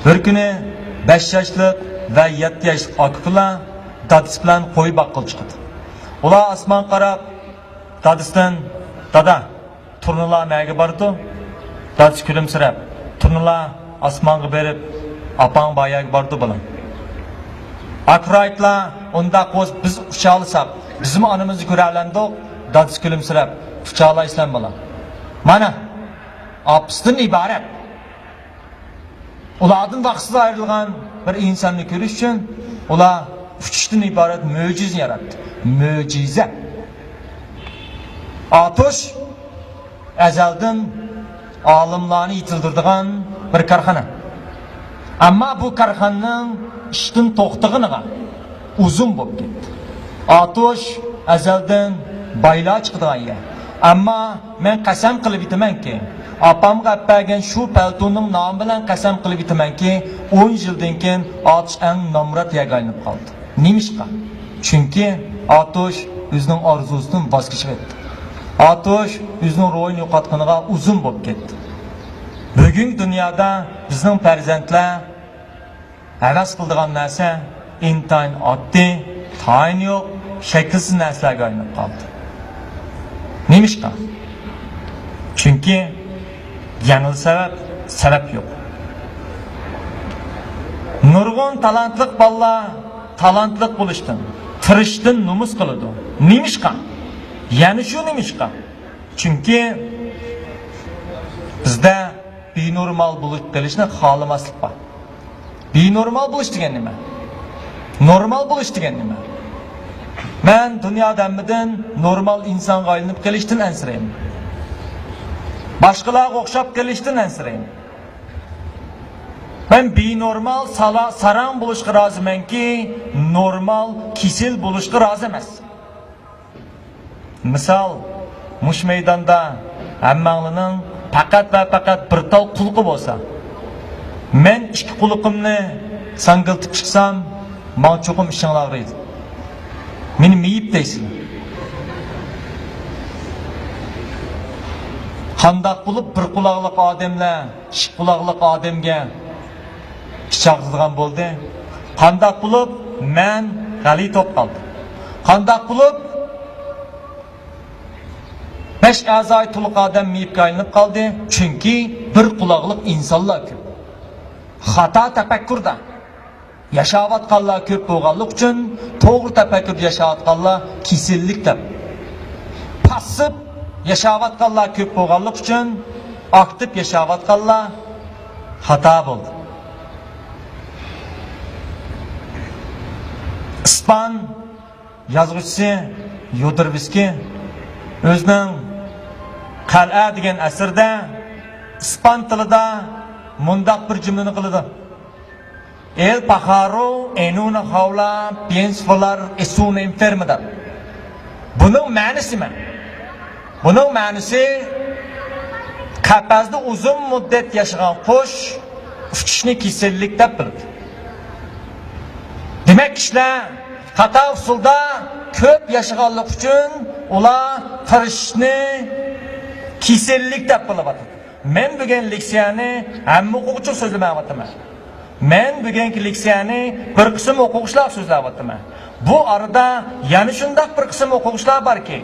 بىر كۈنى بەش ياشلىق ۋە يەتتە ياشلىق ئاكا-ئۇكىلار دادىسى بىلەن قوي باققىلى چىقىدۇ. ئۇلار ئاسمانغا قاراپ دادىسىدىن، «دادا، تۇرنىلار نەگە بارىدۇ؟» دادىسى كۈلۈمسىرەپ، «تۇرنىلار ئاسمانغا بېرىپ، ئاپاڭ بار يەرگە بارىدۇ، بالام.» ئاكا كرايتلار، «ئۇنداق بولسا بىز ئۇچالىساق، بىزمۇ ئانىمىزنى كۆرەلەمدۇق؟» دادىسى كۈلۈمسىرەپ، «ئۇچالايسىلەر، بالام.» مانا، ئاپىسىدىن ئىبارەت، ئۇلاردىن ۋاقىتسىز ئايرىلغان بىر ئىنساننى كۆرۈش ئۈچۈن ئۇلار ئۇچۇشتىن ئىبارەت مۆجىزە ياراتتى. مۆجىزە. ئاتۇش ئەزەلدىن ئالىملارنى يېتىلدۈرىدىغان بىر كارخانا. ئەمما بۇ كارخانىنىڭ ئىشتىن توختىغىنىغا ئۇزۇن بولۇپ كەتتى. ئاتۇش ئەزەلدىن بايلار چىقىدىغان يەر. ئەمما مەن قەسەم قىلىپ ئېيتىمەنكى، ئاپامغا ئەپ بەرگەن شۇ پەلتونىڭ نامى بىلەن قەسەم قىلىپ ئېيتىمەنكى، ئون يىلدىن كېيىن ئاتۇش ئەڭ نامرات يەرگە ئايلىنىپ قالدى. نېمىشقا؟ چۈنكى ئاتۇش ئۆزىنىڭ ئارزۇسىدىن ۋاز كېچىۋەتتى. ئاتۇش ئۆزىنىڭ روھىنى يوقاتقىنىغا ئۇزۇن بولۇپ كەتتى. بۈگۈنكى دۇنيادا بىزنىڭ پەرزەنتلەر ھەۋەس قىلىدىغان نەرسە ئىنتايىن ئاددىي، تايىنى يوق، شەكىلسىز نەرسىلەرگە ئايلىنىپ قالدى. نېمىشقا؟ چۈنكى يەنىلا سەۋەب، سەۋەب يوق. نۇرغۇن تالانتلىق بالىلار تالانتلىق بولۇشتىن، تىرىشىشتىن نومۇس قىلىدۇ. نېمىشقا؟ يەنە شۇ نېمىشقا؟ چۈنكى بىزدە بىنورمال بولۇپ قېلىشنى خالىماسلىق بار. بىنورمال بولۇش دېگەن نېمە؟ نورمال بولۇش دېگەن نېمە؟ مەن دۇنيادا ھەممىدىن نورمال ئىنسانغا ئايلىنىپ قېلىشتىن ئەنسىرەيمەن. باشقىلارغا ئوخشاپ قېلىشتىن ئەنسىرەيمەن. مەن بىنورمال سالا-، ساراڭ بولۇشقا رازىمەنكى، نورمال كېسەل بولۇشقا رازى ئەمەس. مىسال، مۇشۇ مەيداندا ھەممەڭلارنىڭ پەقەت ۋە پەقەت بىر تال قۇلىقى بولسا، مەن ئىككى قۇلىقىمنى ساڭگىلىتىپ چىقسام، ماڭا چوقۇم ئىچىڭلار ئاغرىيدۇ. مېنى مېيىپ دەيسىلەر. قانداق بولۇپ بىر قۇلاقلىق ئادەملەر ئىككى قۇلاقلىق ئادەمگە ئىچ ئاغرىتىدىغان بولدى؟ قانداق بولۇپ مەن غەلىتە بولۇپ قالدىم؟ قانداق بولۇپ بەش ئەزايى تولۇق ئادەم مېيىپكە ئايلىنىپ قالدى؟ چۈنكى بىر قۇلاقلىق ئىنسانلار كۆپ. خاتا تەپەككۇردا ياشاۋاتقانلار كۆپ بولغانلىقى ئۈچۈن، توغرا تەپەككۇردا ياشاۋاتقانلار كېسەللىك دەپ، پاسسىپ ياشاۋاتقانلار كۆپ بولغانلىقى ئۈچۈن، ئاكتىپ ياشاۋاتقانلار خاتا بولدى. ئىسپان يازغۇچىسى يودروۋسكىي ئۆزىنىڭ قەلئە دېگەن ئەسىرىدە ئىسپان تىلىدا مۇنداق بىر جۈملىنى قىلىدۇ. El pájaro en una jaula piensa volar es una enfermedad. بۇنىڭ مەنىسى نېمە؟ بۇنىڭ مەنىسى، قەپەستە ئۇزۇن مۇددەت ياشىغان قۇش ئۇچۇشنى كېسەللىك دەپ بىلىدۇ. دېمەك، كىشىلەر خاتا ئۇسۇلدا كۆپ ياشىغانلىقى ئۈچۈن ئۇلار تىرىشىشنى كېسەللىك دەپ بىلىۋاتىدۇ. مەن بۈگۈن لېكسىيەنى ھەممە ئوقۇغۇچىغا سۆزلىمەيۋاتىمەن. مەن بۈگۈنكى لېكسىيەنى بىر قىسىم ئوقۇغۇچىلارغا سۆزلەۋاتىمەن. بۇ ئارىدا يەنە شۇنداق بىر قىسىم ئوقۇغۇچىلار باركى،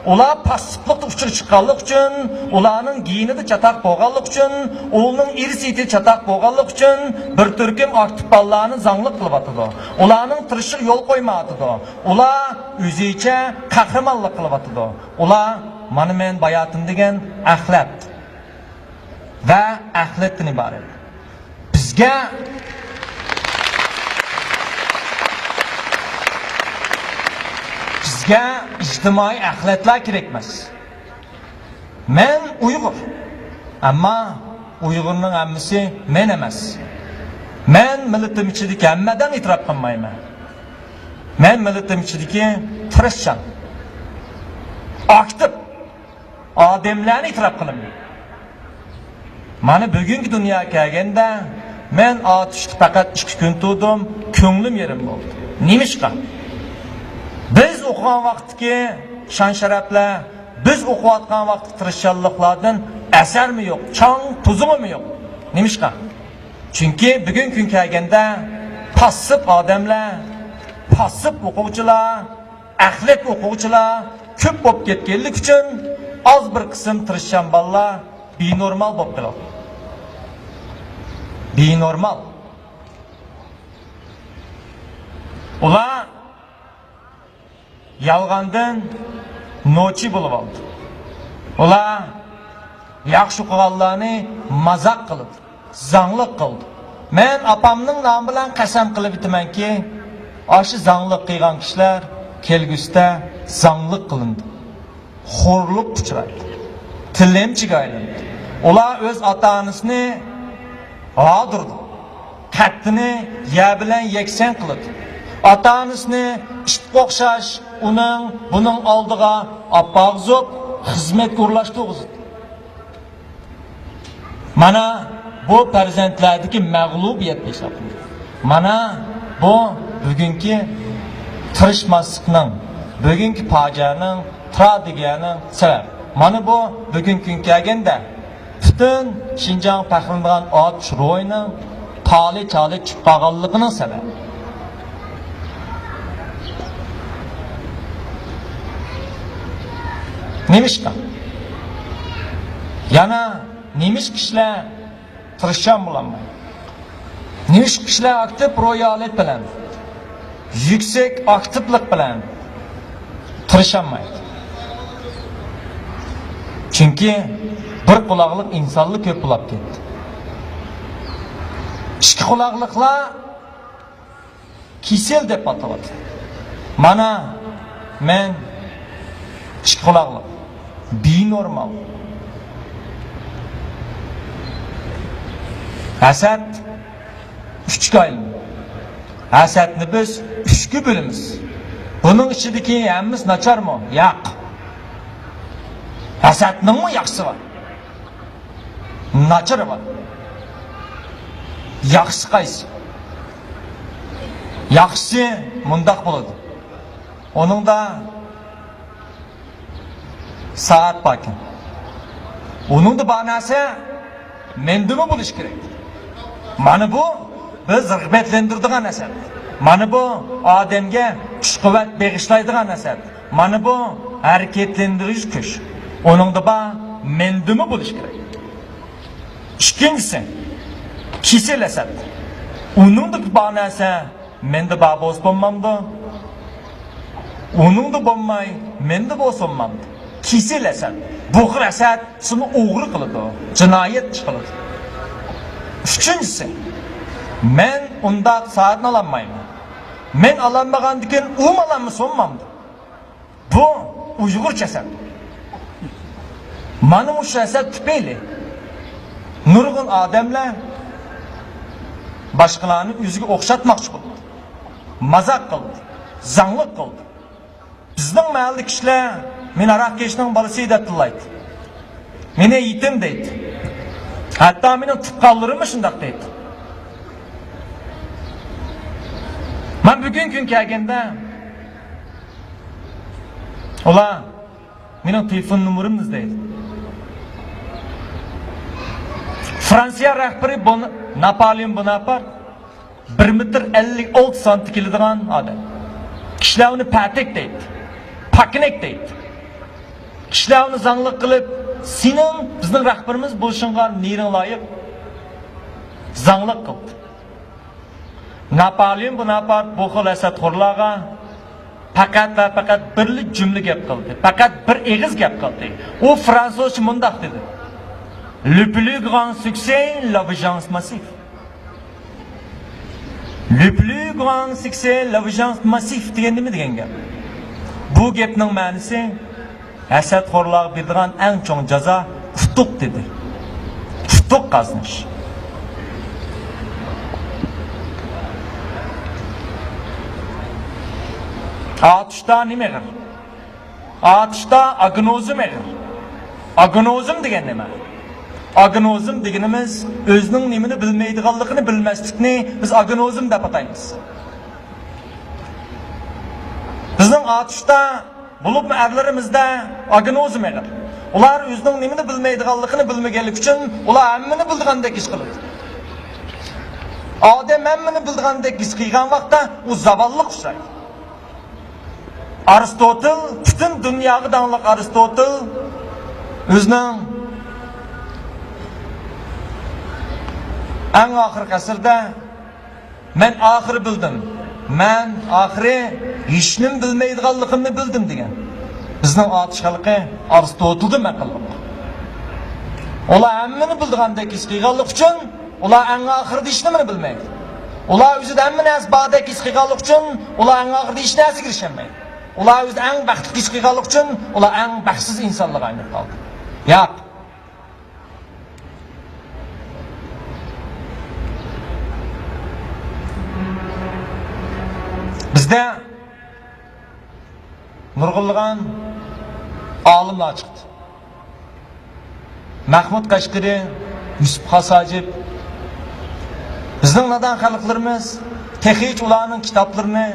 ئۇلار پاسسىپلىقتا ئۇچىغا چىققانلىقى ئۈچۈن، ئۇلارنىڭ گېنىدا چاتاق بولغانلىقى ئۈچۈن، ئۇلارنىڭ ئىرسىيىتى چاتاق بولغانلىقى ئۈچۈن بىر تۈركۈم ئاكتىپ بالىلارنى زاڭلىق قىلىۋاتىدۇ. ئۇلارنىڭ تىرىشىشىغا يول قويمايۋاتىدۇ. ئۇلار ئۆزىچە قەھرىمانلىق قىلىۋاتىدۇ. ئۇلار مانا مەن باياتىن دېگەن ئەخلەت ۋە ئەخلەتتىن ئىبارەت. بىزگە، بىزگە ئىجتىمائىي ئەخلەتلەر كېرەك ئەمەس. مەن ئۇيغۇر، ئەمما ئۇيغۇرنىڭ ھەممىسى مەن ئەمەس. مەن مىللىتىم ئىچىدىكى ھەممە ئادەمنى ئېتىراپ قىلمايمەن. مەن مىللىتىم ئىچىدىكى تىرىشچان، ئاكتىپ ئادەملەرنى ئېتىراپ قىلىمەن. مانا بۈگۈنكى دۇنياغا كەلگەندە، مەن ئاتۇشتا پەقەت ئىككى كۈن تۇردۇم، كۆڭلۈم يېرىم بولدى. نېمىشقا؟ بىز ئوقۇغان ۋاقىتتىكى شان-شەرەپلەر، بىز ئوقۇۋاتقان ۋاقىتتىكى تىرىشچانلىقلاردىن ئەسەرمۇ يوق، چاڭ-توزۇڭىمۇ يوق. نېمىشقا؟ چۈنكى بۈگۈنكى كۈن كەلگەندە پاسسىپ ئادەملەر، پاسسىپ ئوقۇغۇچىلار، ئەخلەت ئوقۇغۇچىلار كۆپ بولۇپ كەتكەنلىكى ئۈچۈن ئاز بىر قىسىم تىرىشچان بالىلار بىنورمال بولۇپ قالىدۇ. بىنورمال. ئۇلار يالغاندىن نوچى بولۇپ ئالدى. ئۇلار ياخشى ئوقۇغانلارنى مازاق قىلىدۇ، زاڭلىق قىلىدۇ. مەن ئاپامنىڭ نامى بىلەن قەسەم قىلىپ ئېيتىمەنكى، ئاشۇ زاڭلىق قىلغان كىشىلەر كەلگۈسىدە زاڭلىق قىلىنىدۇ. خورلۇققا ئۇچرايدۇ. تىلەمچىگە ئايلىنىدۇ. ئۇلار ئۆز ئاتا-ئانىسىنى ھادۇردۇ. قەتتىنى يەر بىلەن يەكسان قىلىدۇ. ئاتا-ئانىسىنى ئىتقا ئوخشاش ئۇنىڭ، بۇنىڭ ئالدىغا ئاپارغۇزۇپ، خىزمەتكە ئورۇنلاشتۇرغۇزىدۇ. مانا بۇ پەرزەنتلەردىكى مەغلۇبىيەت ھېسابلىنىدۇ. مانا بۇ بۈگۈنكى تىرىشماسلىقنىڭ، بۈگۈنكى پاجىئەنىڭ، تراگېدىيەنىڭ سەۋەبى. مانا بۇ بۈگۈنكى كۈنگە كەلگەندە پۈتۈن شىنجاڭ پەخىرلىنىدىغان ئاتۇش روھىنىڭ پالى-چالى چۈشۈپ قالغانلىقىنىڭ سەۋەبى. نېمىشقا؟ يەنە نېمىشقا كىشىلەر تىرىشچان بولالمايدۇ؟ نېمىشقا كىشىلەر ئاكتىپ روھىي ھالەت بىلەن، يۈكسەك ئاكتىپلىق بىلەن تىرىشالمايدۇ؟ چۈنكى بىر قۇلاقلىق ئىنسانلا كۆپ بولاپ كەتتى. ئىككى قۇلاقلىقلار كېسەل دەپ ئاتىلىدۇ. مانا مەن ئىككى قۇلاقلىق، بىنورمال. ھەسەت ئۈچكە ئايلىنىدۇ. ھەسەتنى بىز ئۈچكە بۆلىمىز. بۇنىڭ ئىچىدىكى ھەممىسى ناچارمۇ؟ ياق. ھەسەتنىڭمۇ ياخشىسى بار، ناچىرى بار. ياخشىسى قايسى؟ ياخشىسى مۇنداق بولىدۇ. ئۇنىڭدا سائەت باركەن. ئۇنىڭدا بار نەرسە مەندىمۇ بولۇشى كېرەك. مانا بۇ بىز رىغبەتلەندۈرىدىغان ھەسەت. مانا بۇ ئادەمگە كۈچ-قۇۋۋەت بېغىشلايدىغان ھەسەت. مانا بۇ ھەرىكەتلەندۈرگۈچ كۈچ. ئۇنىڭدا بار مەندىمۇ بولۇشى كېرەك. ئىككىنچىسى، كېسەل ھەسەت. ئۇنىڭدا بار نەرسە مەندە بار بولسا بولمامدۇ؟ ئۇنىڭدا بولماي مەندە بولسا بولمامدۇ؟ كېسەل ھەسەت. بۇ خىل ھەسەت سېنى ئوغرى قىلىدۇ، جىنايەتچى قىلىدۇ. ئۈچىنچىسى، مەن ئۇنداق سائەتنى ئالالمايمەن. مەن ئالالمىغاندىكىن ئۇمۇ ئالالمىسا بولمامدۇ؟ بۇ ئۇيغۇرچە ھەسەت. مانا مۇشۇ ھەسەت تۈپەيلى نۇرغۇن ئادەملەر باشقىلارنى ئۆزىگە ئوخشاتماقچى بولىدۇ. مازاق قىلىدۇ. زاڭلىق قىلىدۇ. بىزنىڭ مەھەللىدە كىشىلەر مېنى ھاراقكەشنىڭ بالىسى دەپ تىللايدۇ. مېنى يېتىم دەيدۇ. ھەتتا مېنىڭ تۇغقانلىرىممۇ شۇنداق دەيدۇ. مەن بۈگۈن كۈن كەلگەندە، ئۇلار مېنىڭ تېلېفون نومۇرۇمنى ئىزدەيدۇ. فرانسىيە رەھبىرى بون-، ناپالېئون بوناپارت بىر مېتىر ئەللىك ئالتە سانتى كېلىدىغان ئادەم. كىشىلەر ئۇنى پەتەك دەيدۇ، پاكىنەك دەيدۇ. كىشىلەر ئۇنى زاڭلىق قىلىپ، سېنىڭ بىزنىڭ رەھبىرىمىز بولۇشۇڭغا نېرىڭ لايىق، زاڭلىق قىلدى. ناپالېئون بوناپارت بۇ خىل ھەسەتخورلارغا پەقەت ۋە پەقەت بىرلا جۈملە گەپ قىلدى. پەقەت بىر ئېغىز گەپ قىلدى. ئۇ فرانسۇزچە مۇنداق دېدى: «Le plus grand succès, la vengeance massive.» «Le plus grand succès, la vengeance massive» دېگەن نېمە دېگەن گەپ؟ بۇ گەپنىڭ مەنىسى، ھەسەتخورلارغا بېرىدىغان ئەڭ چوڭ جازا ئۇتۇق دېدى. ئۇتۇق قازىنىش. ئاتۇشتا نېمە ئېغىر؟ ئاتۇشتا ئاگنوزم ئېغىر. ئاگنوزم دېگەن نېمە؟ ئاگنوزم دېگىنىمىز ئۆزىنىڭ نېمىنى بىلمەيدىغانلىقىنى بىلمەسلىكنى بىز ئاگنوزم دەپ ئاتايمىز. بىزنىڭ ئاتۇشتا، بولۇپمۇ ئەرلىرىمىزدە ئاگنوزم ئېغىر. ئۇلار ئۆزىنىڭ نېمىنى بىلمەيدىغانلىقىنى بىلمىگەنلىكى ئۈچۈن ئۇلار ھەممىنى بىلىدىغاندەك ھېس قىلىدۇ. ئادەم ھەممىنى بىلىدىغاندەك ھېس قىلغان ۋاقىتتا ئۇ زاۋاللىققا ئۇچرايدۇ. ئارستوتىل، پۈتۈن دۇنياغا داڭلىق ئارستوتىل ئۆزىنىڭ ئەڭ ئاخىرقى ئەسىرىدە «مەن ئاخىرى بىلدىم. مەن ئاخىرى ھېچنېمە بىلمەيدىغانلىقىمنى بىلدىم» دېگەن. بىزنىڭ ئاتۇش خەلقى ئارستوتىلدىن مەقەل ئالغان. ئۇلار ھەممىنى بىلىدىغاندەك ھېس قىلغانلىقى ئۈچۈن ئۇلار ئەڭ ئاخىرىدا ھېچنېمىنى بىلمەيدۇ. ئۇلار ئۆزىدە ھەممە نەرسە باردەك ھېس قىلغانلىقى ئۈچۈن ئۇلار ئەڭ ئاخىرىدا ھېچ نەرسىگە ئېرىشەلمەيدۇ. ئۇلار ئۆزىدە ئەڭ بەختلىك ھېس قىلغانلىقى ئۈچۈن ئۇلار ئەڭ بەختسىز ئىنسانلارغا ئايلىنىپ قالدى. ياق. بىزدە نۇرغۇنلىغان ئالىملار چىقتى. مەھمۇد قەشقىرى، يۈسۈپ خاس ھاجىپ، بىزنىڭ نادان خەلقلىرىمىز تېخىچە ئۇلارنىڭ كىتابلىرىنى،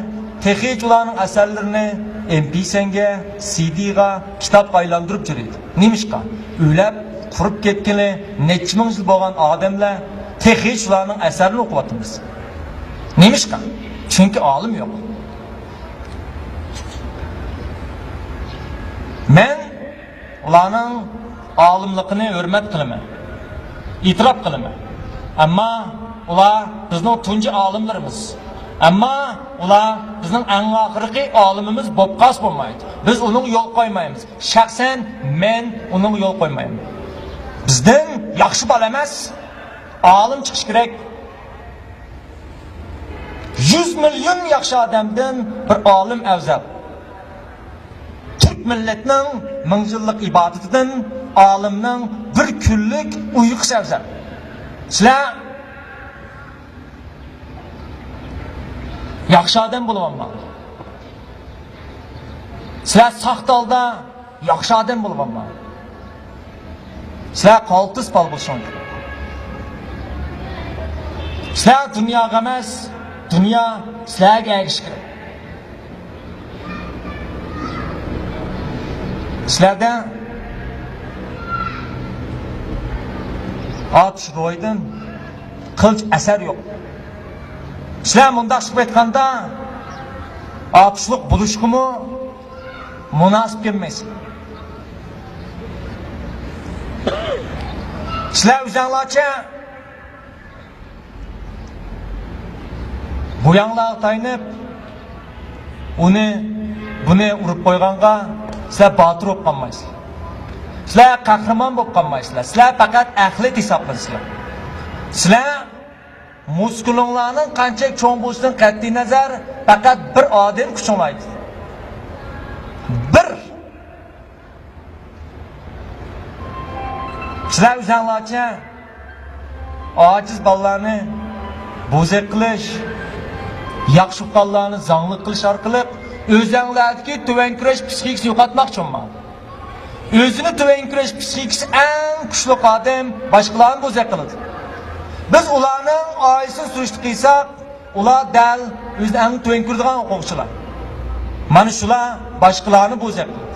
تېخىچە ئۇلارنىڭ ئەسەرلىرىنى ئېم پى سەنگە، سى دىغا، كىتابقا ئايلاندۇرۇپ يۈرىدۇ. نېمىشقا؟ ئۆلۈپ، قۇرۇپ كەتكىلى نەچچە مىڭ يىل بولغان ئادەملەر تېخىچە ئۇلارنىڭ ئەسەرلىرىنى ئوقۇۋاتىمىز. نېمىشقا؟ چۈنكى ئالىم يوق. مەن ئۇلارنىڭ ئالىملىقىنى ھۆرمەت قىلىمەن، ئېتىراپ قىلىمەن. ئەمما ئۇلار بىزنىڭ تۇنجى ئالىملىرىمىز. ئەمما ئۇلار بىزنىڭ ئەڭ ئاخىرقى ئالىمىمىز بولۇپ قالسا بولمايدۇ. بىز ئۇنىڭغا يول قويمايمىز. شەخسەن مەن ئۇنىڭغا يول قويمايمەن. بىزدىن ياخشى بالا ئەمەس، ئالىم چىقىشى كېرەك. يۈز مىليون ياخشى ئادەمدىن بىر ئالىم ئەۋزەل. تۈرك مىللەتنىڭ مىڭ يىللىق ئىبادىتىدىن ئالىمنىڭ بىر كۈنلۈك ئۇيقۇسى ئەۋزەل. سىلەر ياخشى ئادەم بولۇۋالماڭ. سىلەر ساختا ھالدا ياخشى ئادەم بولۇۋالماڭ. سىلەر قالتىس پال بولۇشۇڭ كېرەك. سىلەر دۇنياغا ئەمەس، دۇنيا سىلەرگە ئەگىشىش كېرەك. سىلەردە ئاتۇش روھىدىن قىلچە ئەسەر يوق. سىلەر مۇنداق چىقىپ ئېيتقاندا، ئاتۇشلۇق بولۇشقىمۇ مۇناسىپ كەلمەيسىلەر. سىلەر ئۆزۈڭلارچە بۇياڭلارغا تايىنىپ، ئۇنى، بۇنى ئۇرۇپ قويغانغا سىلەر باتۇر بولۇپ قالمايسىلەر. سىلەر قەھرىمان بولۇپ قالمايسىلەر. سىلەر پەقەت ئەخلەت ھېسابلىنىسىلەر. سىلەر مۇسكۇلۇڭلارنىڭ قانچىلىك چوڭ بولۇشىدىن قەتئىينەزەر، پەقەت بىر ئادەم كۈچۈڭلار يېتىدۇ. بىر. سىلەر ئۆزۈڭلارچە ئاجىز بالىلارنى بوزەك قىلىش، ياخشى ئۇققانلارنى زاڭلىق قىلىش ئارقىلىق ئۆزەڭلەردىكى تۆۋەن كۈرەش پسىخىكىسىنى يوقاتماقچىمۇ؟ ئۆزىنى تۆۋەن كۈرەش پسىخىكىسى ئەڭ كۈچلۈك ئادەم باشقىلارنى بوزەك قىلىدۇ. بىز ئۇلارنىڭ ئائىلىسىنى سۈرۈشتە قىلساق، ئۇلار دەل ئۆزىنى ئەڭ تۆۋەن كۆرىدىغان ئوقۇغۇچىلار. مانا شۇلار باشقىلارنى بوزەك قىلىدۇ.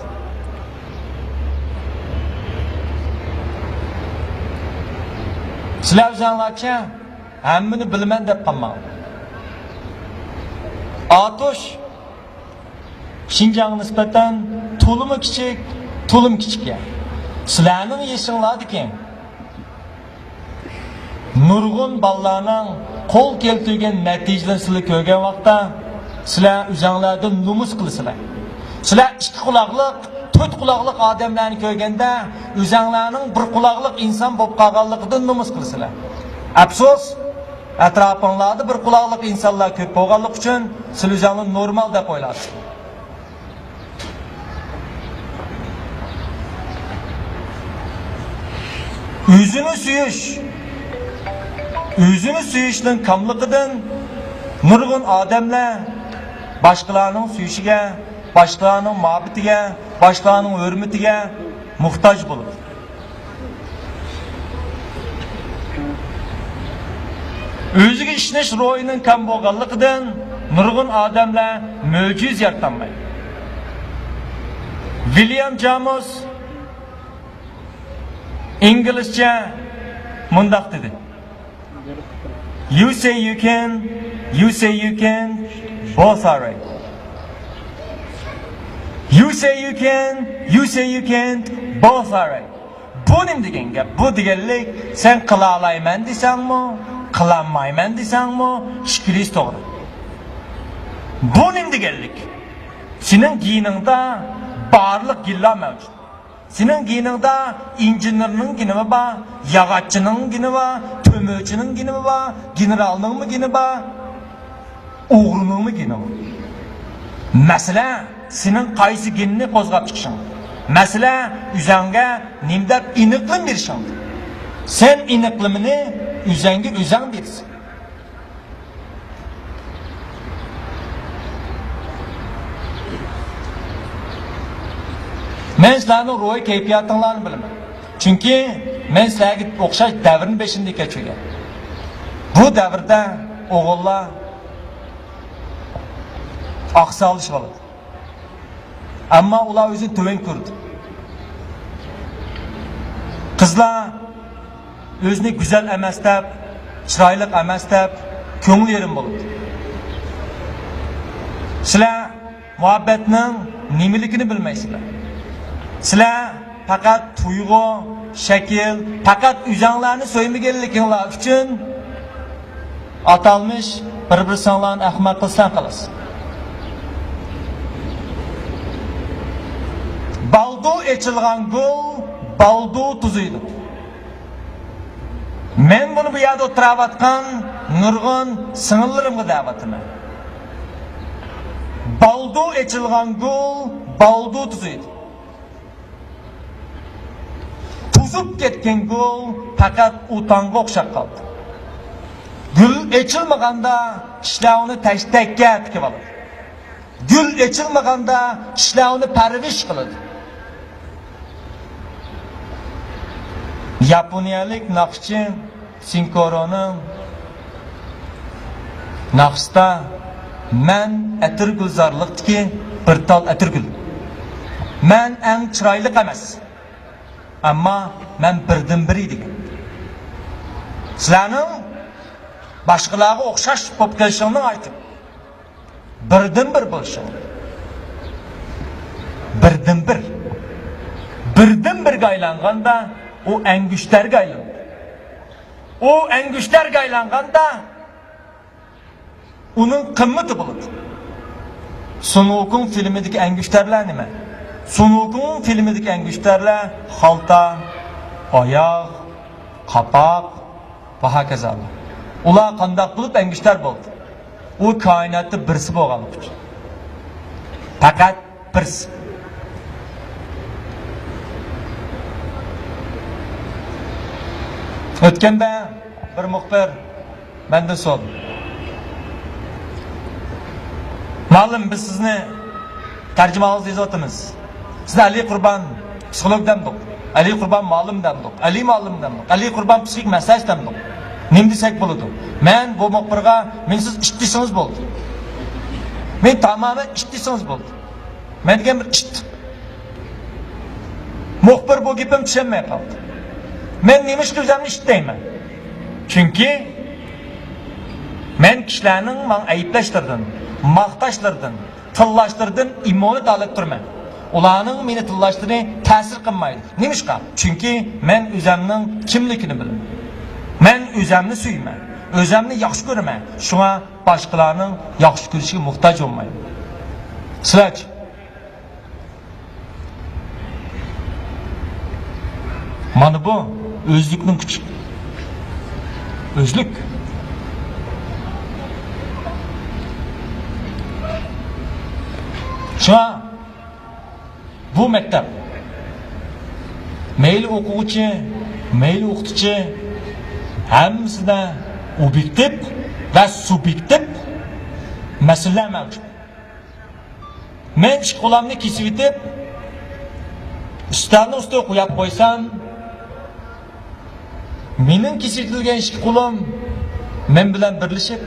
سىلەر ئۆزۈڭلارچە ھەممىنى بىلىمەن دەپ قالماڭ. ئاتۇش شىنجاڭغا نىسبەتەن تولىمۇ كىچىك، تولىمۇ كىچىك يەر. سىلەرنىڭ يېشىڭلاردىكى نۇرغۇن بالىلارنىڭ قول كەلتۈرگەن نەتىجىلىرىنى سىلەر كۆرگەن ۋاقىتتا، سىلەر ئۆزەڭلاردىن نومۇس قىلىسىلەر. سىلەر ئىككى قۇلاقلىق، تۆت قۇلاقلىق ئادەملەرنى كۆرگەندە، ئۆزەڭلارنىڭ بىر قۇلاقلىق ئىنسان بولۇپ قالغانلىقىدىن نومۇس قىلىسىلەر. ئەپسۇس، ئەتراپىڭلاردا بىر قۇلاقلىق ئىنسانلار كۆپ بولغانلىقى ئۈچۈن، سىلەر ئۆزەڭلارنى نورمال دەپ ئويلايسىلەر. ئۆزىنى سۆيۈش، ئۆزىنى سۆيۈشنىڭ كاملىقىدىن نۇرغۇن ئادەملەر باشقىلارنىڭ سۆيۈشىگە، باشقىلارنىڭ مۇھەببىتىگە، باشقىلارنىڭ ھۆرمىتىگە موھتاج بولىدۇ. ئۆزىگە ئىشىنىش روھىنىڭ كەم بولغانلىقىدىن نۇرغۇن ئادەملەر مۆجىزە يارىتالمايدۇ. ۋىليام جاموس ئىنگلىزچە مۇنداق دېدى: "You say you can, you say you can't, both are right. You say you can, you say you can't, both are right." بۇ نېمە دېگەن گەپ؟ بۇ دېگەنلىك، سەن قىلالايمەن دېسەڭمۇ، قىلالمايمەن دېسەڭمۇ، ئىككىلىسى توغرا. بۇ نېمە دېگەنلىك؟ سېنىڭ گېنىڭدا بارلىق گېنلار مەۋجۇت. سېنىڭ گېنىڭدا ئىنژېنېرنىڭ گېنىمۇ بار، ياغاچچىنىڭ گېنى بار، تۆمۈرچىنىڭ گېنىمۇ بار، گېنېرالنىڭمۇ گېنى بار. ئوغرىنىڭمۇ گېنى بار. مەسىلە، سېنىڭ قايسى گېننى قوزغاپ چىقىشىڭ. مەسىلە، ئۆزەڭگە نېمە دەپ ئېنىقلىما بېرىشىڭ. سەن ئېنىقلىمىنى ئۆزەڭگە ئۆزەڭ بېرىسەن. مەن سىلەرنىڭ روھىي كەيپىياتىڭلارنى بىلىمەن. چۈنكى مەن سىلەرگە ئوخشاش دەۋرنى بېشىمدىن كەچۈرگەن. بۇ دەۋردە ئوغۇللار ئاقساقلىشىۋالىدۇ. ئەمما ئۇلار ئۆزىنى تۆۋەن كۆرىدۇ. قىزلار ئۆزىنى گۈزەل ئەمەس دەپ، چىرايلىق ئەمەس دەپ، كۆڭلى يېرىم بولىدۇ. سىلەر مۇھەببەتنىڭ نېمىلىكىنى بىلمەيسىلەر. سىلەر پەقەت تۇيغۇ، شەكىل، پەقەت ئۆزەڭلارنى سۆيمىگەنلىكىڭلار ئۈچۈن ئاتالمىش بىر-بىرسىڭلارنى ئەخمەق قىلساڭ خالاس. بالدۇر ئېچىلغان گۈل بالدۇر توزۇيدۇ. مەن بۇنى بۇ يەردە ئولتۇراۋاتقان نۇرغۇن سىڭىللىرىمغا دەۋاتىمەن. بالدۇر ئېچىلغان گۈل بالدۇر توزۇيدۇ. توزۇپ كەتكەن گۈل پەقەت ئۇتاڭغا ئوخشاپ قالدى. گۈل ئېچىلمىغاندا كىشىلەر ئۇنى تەشتەككە تىكىۋالىدۇ. گۈل ئېچىلمىغاندا كىشىلەر ئۇنى پەرۋىش قىلىدۇ. ياپونىيەلىك ناخشىچى سىنكورونىڭ ناخشىسىدا، مەن ئەتىرگۈلزارلىقتىكى بىر تال ئەتىرگۈل. مەن ئەڭ چىرايلىق ئەمەس، ئەمما مەن بىردىنبىر دېگەن. سىلەرنىڭ باشقىلارغا ئوخشاش بولۇپ قېلىشىڭنىڭ ئايتىم. بىردىنبىر بولۇشۇڭ. بىردىنبىر. بىردىنبىرگە ئايلانغاندا، ئۇ ئەڭگۈشتەرگە ئايلىنىدۇ. ئۇ ئەڭگۈشتەرگە ئايلانغاندا، ئۇنىڭ قىممىتى بولىدۇ. سۇن ۋۇكۇڭ فىلىمىدىكى ئەڭگۈشتەرلەر نېمە؟ سۇن ۋۇكۇڭ فىلىمىدىكى ئەڭگۈشتەرلەر خالتا، ئاياغ، قاپاق، ۋە ھاكازا. ئۇلار قانداق بولۇپ ئەڭگۈشتەر بولدى؟ ئۇ كائىناتتا بىرسى بولغانلىقى ئۈچۈن. پەقەت بىرسى. ئۆتكەندە بىر مۇخبىر مەندىن سورىدى. مۇئەللىم، بىز سىزنى تەرجىمىھالىڭىزدا يېزىۋاتىمىز. سىزنى ئەلى قۇربان پسىخولوگ دەمدۇق، ئەلى قۇربان مۇئەللىم دەمدۇق، ئەلى مۇئەللىم دەمدۇق، ئەلى قۇربان پسىخىك مەسلىھەتچى دەمدۇق. نېمە دېسەك بولىدۇ؟ مەن بۇ مۇخبىرغا، مېنى سىز ئىت دېسىڭىز بولدى. مېنى تامامەن ئىت دېسىڭىز بولدى. مەن دېگەن بىر ئىت. مۇخبىر بۇ گېپىمنى چۈشەنمەي قالدى. مەن نېمىشقا ئۆزۈمنى ئىت دەيمەن؟ چۈنكى مەن كىشىلەرنىڭ ماڭا ئەيىبلەشلىرىدىن، ماختاشلىرىدىن، تىللاشلىرىدىن ئىممۇنىتېت ئالىپ تۇرىمەن. ئۇلارنىڭ مېنى تىللاشلىرى تەسىر قىلمايدۇ. نېمىشقا؟ چۈنكى مەن ئۆزۈمنىڭ كىملىكىنى بىلىمەن. مەن ئۆزۈمنى سۆيىمەن، ئۆزۈمنى ياخشى كۆرىمەن. شۇڭا باشقىلارنىڭ ياخشى كۆرۈشىگە موھتاج بولمايمەن. سىلەرچە؟ مانا بۇ ئۆزلۈكنىڭ كۈچى. ئۆزلۈك. شۇڭا بۇ مەكتەپ، مەيلى ئوقۇغۇچى، مەيلى ئوقۇتقۇچى، ھەممىسىدە ئوبيېكتىپ ۋە سۇبيېكتىپ مەسىلىلەر مەۋجۇت. مەن ئىككى قولۇمنى كېسىۋېتىپ، ئۈستەلنىڭ ئۈستىگە قويۇپ قويسام، مېنىڭ كېسىۋېتىلگەن ئىككى قولۇم مەن بىلەن بىرلىشىپ،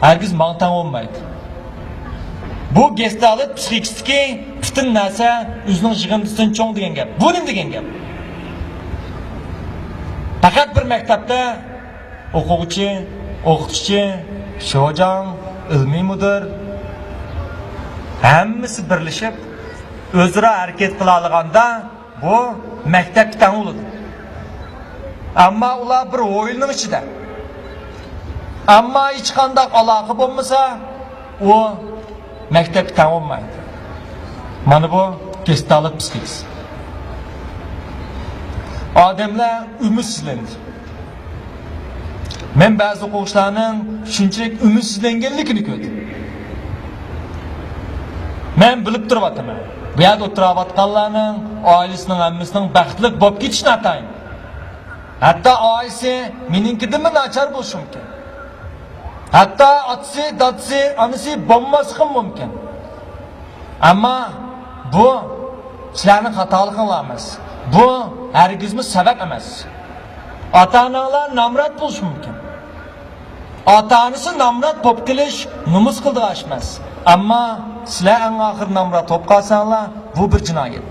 ھەرگىز ماڭا تەڭ بولمايدۇ. بۇ گېستالت پسىخىكىسىدىكى پۈتۈن نەرسە ئۆزىنىڭ يىغىندىسىدىن چوڭ دېگەن گەپ. بۇ نېمە دېگەن گەپ؟ پەقەت بىر مەكتەپتە ئوقۇغۇچى، ئوقۇتقۇچى، شوجاڭ، ئىلمىي مۇدىر، ھەممىسى بىرلىشىپ ئۆزئارا ھەرىكەت قىلالىغاندا، بۇ مەكتەپكە تەڭ بولىدۇ. ئەمما ئۇلار بىر ھويلىنىڭ ئىچىدە. ئەمما ھېچقانداق ئالاقە بولمىسا، ئۇ مەكتەپكە تەڭ بولمايدۇ. مانا بۇ گېستالت پسىخىكىسى. ئادەملەر ئۈمىدسىزلەندى. مەن بەزى ئوقۇغۇچىلارنىڭ شۇنچىلىك ئۈمىدسىزلەنگەنلىكىنى كۆردۈم. مەن بىلىپ تۇرۇۋاتىمەن، بۇ يەردە ئولتۇراۋاتقانلارنىڭ ئائىلىسىنىڭ ھەممىسىنىڭ بەختلىك بولۇپ كېتىشى ناتايىن. ھەتتا ئائىلىسى مېنىڭكىدىنمۇ ناچار بولۇشى مۇمكىن. ھەتتا ئاتىسى، دادىسى، ئانىسى بولماسلىقىمۇ مۇمكىن. ئەمما بۇ سىلەرنىڭ خاتالىقىڭلار ئەمەس. بۇ ھەرگىزمۇ سەۋەب ئەمەس. ئاتا-ئاناڭلار نامرات بولۇشى مۇمكىن. ئاتا-ئانىسى نامرات بولۇپ قېلىش نومۇس قىلىدىغان ئىش ئەمەس. ئەمما سىلەر ئەڭ ئاخىر نامرات بولۇپ قالساڭلار، بۇ بىر جىنايەت.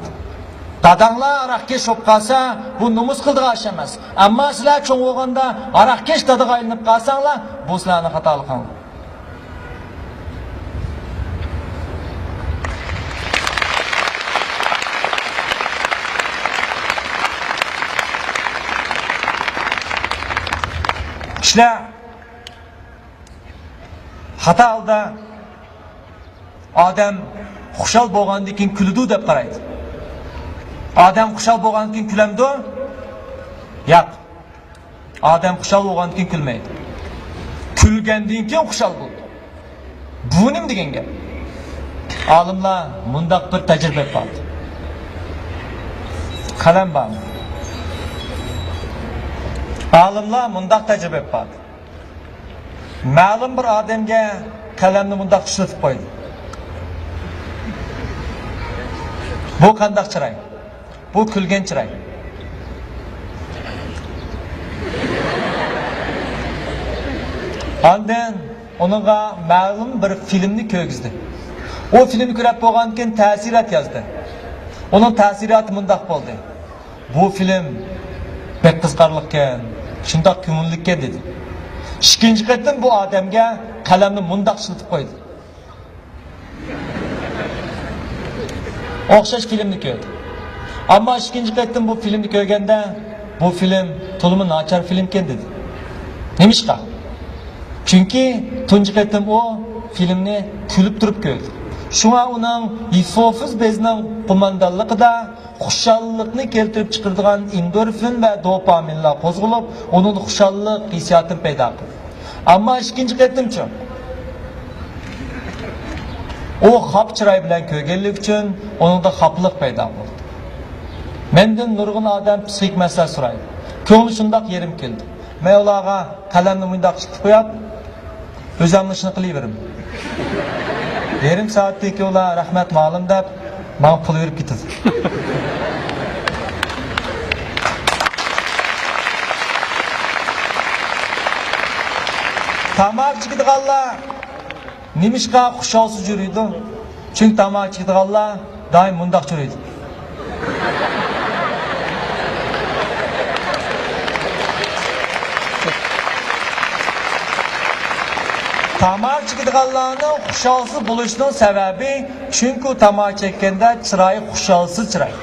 داداڭلار ھاراقكەش بولۇپ قالسا، بۇ نومۇس قىلىدىغان ئىش ئەمەس. ئەمما سىلەر چوڭ بولغاندا ھاراقكەش دادىغا ئايلىنىپ قالساڭلار، بۇ سىلەرنىڭ خاتالىقىڭلار. كىشىلەر خاتا ھالدا ئادەم خۇشال بولغاندىن كېيىن كۈلىدۇ دەپ قارايدۇ. ئادەم خۇشال بولغاندىن كېيىن كۈلەمدۇ؟ ياق. ئادەم خۇشال بولغاندىن كېيىن كۈلمەيدۇ. كۈلگەندىن كېيىن خۇشال بولىدۇ. بۇ نېمە دېگەن گەپ؟ ئالىملار مۇنداق بىر تەجرىبە ئېلىپ باردى. قەلەم بارمۇ؟ ئالىملار مۇنداق تەجرىبە ئېلىپ باردى. مەلۇم بىر ئادەمگە قەلەمنى مۇنداق ئىشلىتىپ قويدى. بۇ قانداق چىراي؟ بۇ كۈلگەن چىراي. ئاندىن ئۇنىڭغا مەلۇم بىر فىلىمنى كۆرگۈزدى. ئۇ فىلىمنى كۆرۈپ بولغاندىن كېيىن تەسىرات يازدى. ئۇنىڭ تەسىراتى مۇنداق بولدى. بۇ فىلىم بەك قىزىقارلىقكەن، شۇنداق كۆڭۈللۈككەن دېدى. ئىككىنچى قېتىم بۇ ئادەمگە قەلەمنى مۇنداق ئىشلىتىپ قويدى. ئوخشاش فىلىمنى كۆردى. ئەمما ئىككىنچى قېتىم بۇ فىلىمنى كۆرگەندە، بۇ فىلىم تولىمۇ ناچار فىلىمكەن دېدى. نېمىشقا؟ چۈنكى تۇنجى قېتىم ئۇ فىلىمنى كۈلۈپ تۇرۇپ كۆردى. شۇڭا ئۇنىڭ ھىفوفىز بېزىنىڭ قوماندانلىقىدا خۇشاللىقنى كەلتۈرۈپ چىقىرىدىغان ئېندورفىن ۋە دوپامىنلار قوزغىلىپ، ئۇنىڭدا خۇشاللىق ھېسسىياتىنى پەيدا قىلدى. ئەمما ئىككىنچى قېتىمچۇ؟ ئۇ خاپا چىراي بىلەن كۆرگەنلىكى ئۈچۈن ئۇنىڭدا خاپىلىق پەيدا بولدى. مەندىن نۇرغۇن ئادەم پسىخىك مەسىلە سورايدۇ. كۆڭلى شۇنداق يېرىم كېلىدۇ. مەن ئۇلارغا قەلەمنى مۇنداق ئىتتىپ قويۇپ، ئۆزۈمنىڭ ئىشىنى قىلىۋېرىمەن. يېرىم سائەتتىن كېيىن ئۇلار «رەھمەت، مۇئەللىم» دەپ، ماڭا پۇل بېرىپ كېتىدۇ. تاماكا چېكىدىغانلار نېمىشقا خۇشالسىز يۈرىدۇ؟ چۈنكى تاماكا چېكىدىغانلار دائىم مۇنداق يۈرىدۇ. تاماكا چېكىدىغانلارنىڭ خۇشالسىز بولۇشىنىڭ سەۋەبى، چۈنكى تاماكا چەككەندە چىرايى خۇشالسىز چىراي.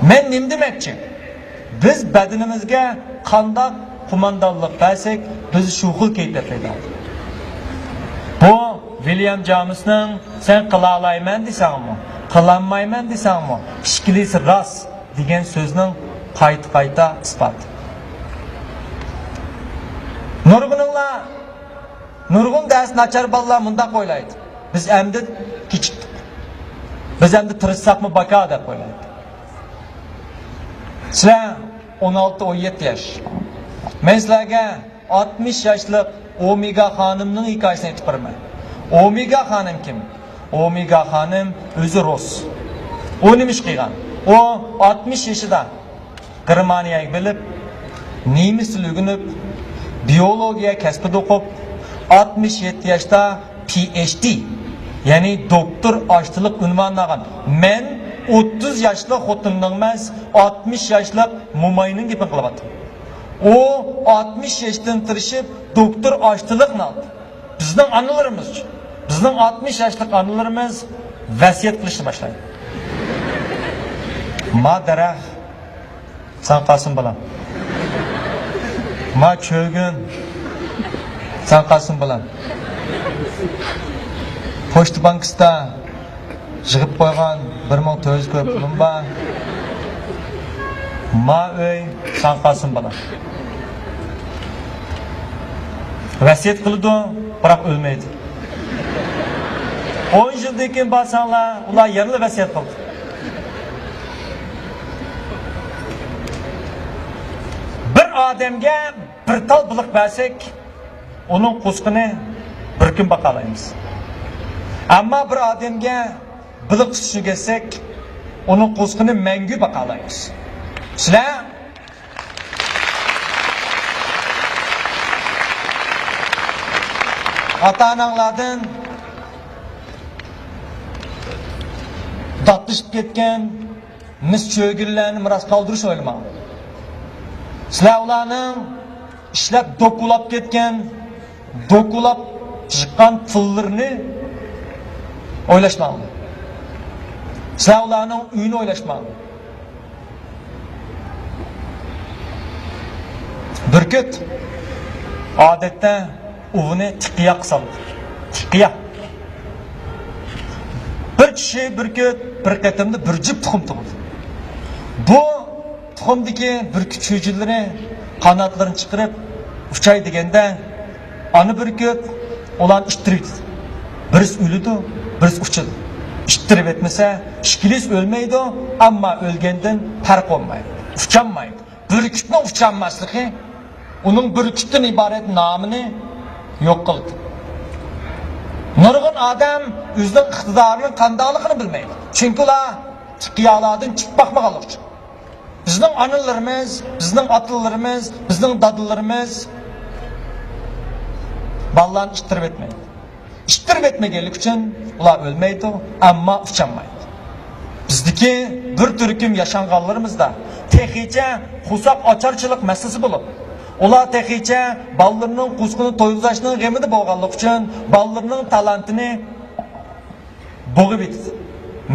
مەن نېمە دېمەكچى؟ بىز بەدىنىمىزگە قانداق قوماندانلىق بەرسەك، بىز شۇ خىل كەيپىيات پەيدا قىلىدۇ. بۇ ۋىليام جامېسنىڭ «سەن قىلالايمەن دېسەڭمۇ، قىلالمايمەن دېسەڭمۇ، ئىككىلىسى راست» دېگەن سۆزنىڭ قايتا-قايتا ئىسپاتى. نۇرغۇنۇڭلار، نۇرغۇن دەرس ناچار بالىلار مۇنداق ئويلايدۇ: «بىز ئەمدى كېچىكتۇق. بىز ئەمدى تىرىشساقمۇ باكا» دەپ ئويلايدۇ. سىلەر ئون ئالتە، ئون يەتتە ياش. مەن سىلەرگە ئاتمىش ياشلىق ئومېگا خانىمنىڭ ھېكايىسىنى ئېيتىپ بېرىمەن. ئومېگا خانىم كىم؟ ئومېگا خانىم ئۆزى رۇس. ئۇ نېمە ئىش قىلغان؟ ئۇ ئاتمىش يېشىدا گېرمانىيەگە بېرىپ، نېمىس تىلى ئۆگىنىپ، بىيولوگىيە كەسپىدە ئوقۇپ، ئاتمىش يەتتە ياشتا پى ئېيچ دى، يەنى دوكتور ئاشتىلىق ئۇنۋانىنى ئالغان. مەن ئوتتۇز ياشلىق خوتۇننىڭ ئەمەس، ئاتمىش ياشلىق موماينىڭ گېپىنى قىلىۋاتىمەن. ئۇ ئاتمىش ياشتىن تىرىشىپ دوكتور ئاشتىلىقنى ئالدى. بىزنىڭ ئانىلىرىمىز، بىزنىڭ ئاتمىش ياشلىق ئانىلىرىمىز ۋەسىيەت قىلىشنى باشلايدۇ. ما دەرەخ، ساڭا قالسۇن بالام. ما چۆگۈن، ساڭا قالسۇن بالام. پوچتا بانكىسىدا يىغىپ قويغان بىر مىڭ تۆت يۈز كوي پۇلۇم بار. ما ئۆي، ساڭا قالسۇن بالام. ۋەسىيەت قىلىدۇ، بىراق ئۆلمەيدۇ. ئون يىلدىن كېيىن بارساڭلار، ئۇلار يەنىلا ۋەسىيەت قىلىدۇ. بىر ئادەمگە بىر تال بېلىق بەرسەك، ئۇنىڭ قوزىقىنى بىر كۈن باقالايمىز. ئەمما بىر ئادەمگە بېلىق تۇتۇشنى ئۆگەتسەك، ئۇنىڭ قوزىقىنى مەڭگۈ باقالايمىز. سىلەر ئاتا-ئاناڭلاردىن داتلىشىپ كەتكەن مىس چۆگۈنلەرنى مىراس قالدۇرۇش ئويلىماڭ. سىلەر ئۇلارنىڭ ئىشلەپ دوكۇلاپ كەتكەن، دوكۇلاپ چىققان پۇللىرىنى ئويلاشماڭ. سىلەر ئۇلارنىڭ ئۆيىنى ئويلاشماڭ. بۈركۈت ئادەتتە ئۇۋىنى تىقىياققا سالىدۇ. تىقىياق. بىر چىشى بۈركۈت بىر قېتىمدا بىر جۈپ تۇخۇم تۇغىدۇ. بۇ تۇخۇمدىكى بۈركۈت چۈجىلىرى قاناتلىرىنى چىقىرىپ ئۇچاي دېگەندە، ئانا بۈركۈت ئۇلارنى ئىتتىرىۋېتىدۇ. بىرسى ئۆلىدۇ، بىرسى ئۇچىدۇ. ئىتتىرىۋەتمىسە، ئىككىلىسى ئۆلمەيدۇ، ئەمما ئۆلگەندىن پەرق بولمايدۇ. ئۇچالمايدۇ. بۈركۈتنىڭ ئۇچالماسلىقى ئۇنىڭ بۈركۈتتىن ئىبارەت نامىنى يوق قىلدى. نۇرغۇن ئادەم ئۆزىنىڭ ئىقتىدارىنىڭ قانداقلىقىنى بىلمەيدۇ. چۈنكى ئۇلار تىقىيالادىن چۈشۈپ باقمىغانلىقى ئۈچۈن. بىزنىڭ ئانىلىرىمىز، بىزنىڭ ئاتىلىرىمىز، بىزنىڭ دادىلىرىمىز بالىلارنى ئىتتىرىپ ئۆتمەيدۇ. ئىتتىرىپ ئۆتمىگەنلىكى ئۈچۈن ئۇلار ئۆلمەيدۇ، ئەمما ئۇچالمايدۇ. بىزدىكى بىر تۈركۈم ياشانغانلىرىمىزدا تېخىچە قورساق ئاچارچىلىق مەسىلىسى بولۇپ، ئۇلار تېخىچە بالىلىرىنىڭ قورسىقىنى تويغۇزاشنىڭ غېمىدە بولغانلىقى ئۈچۈن بالىلىرىنىڭ تالانتىنى بوغۇپ ئېتىدۇ.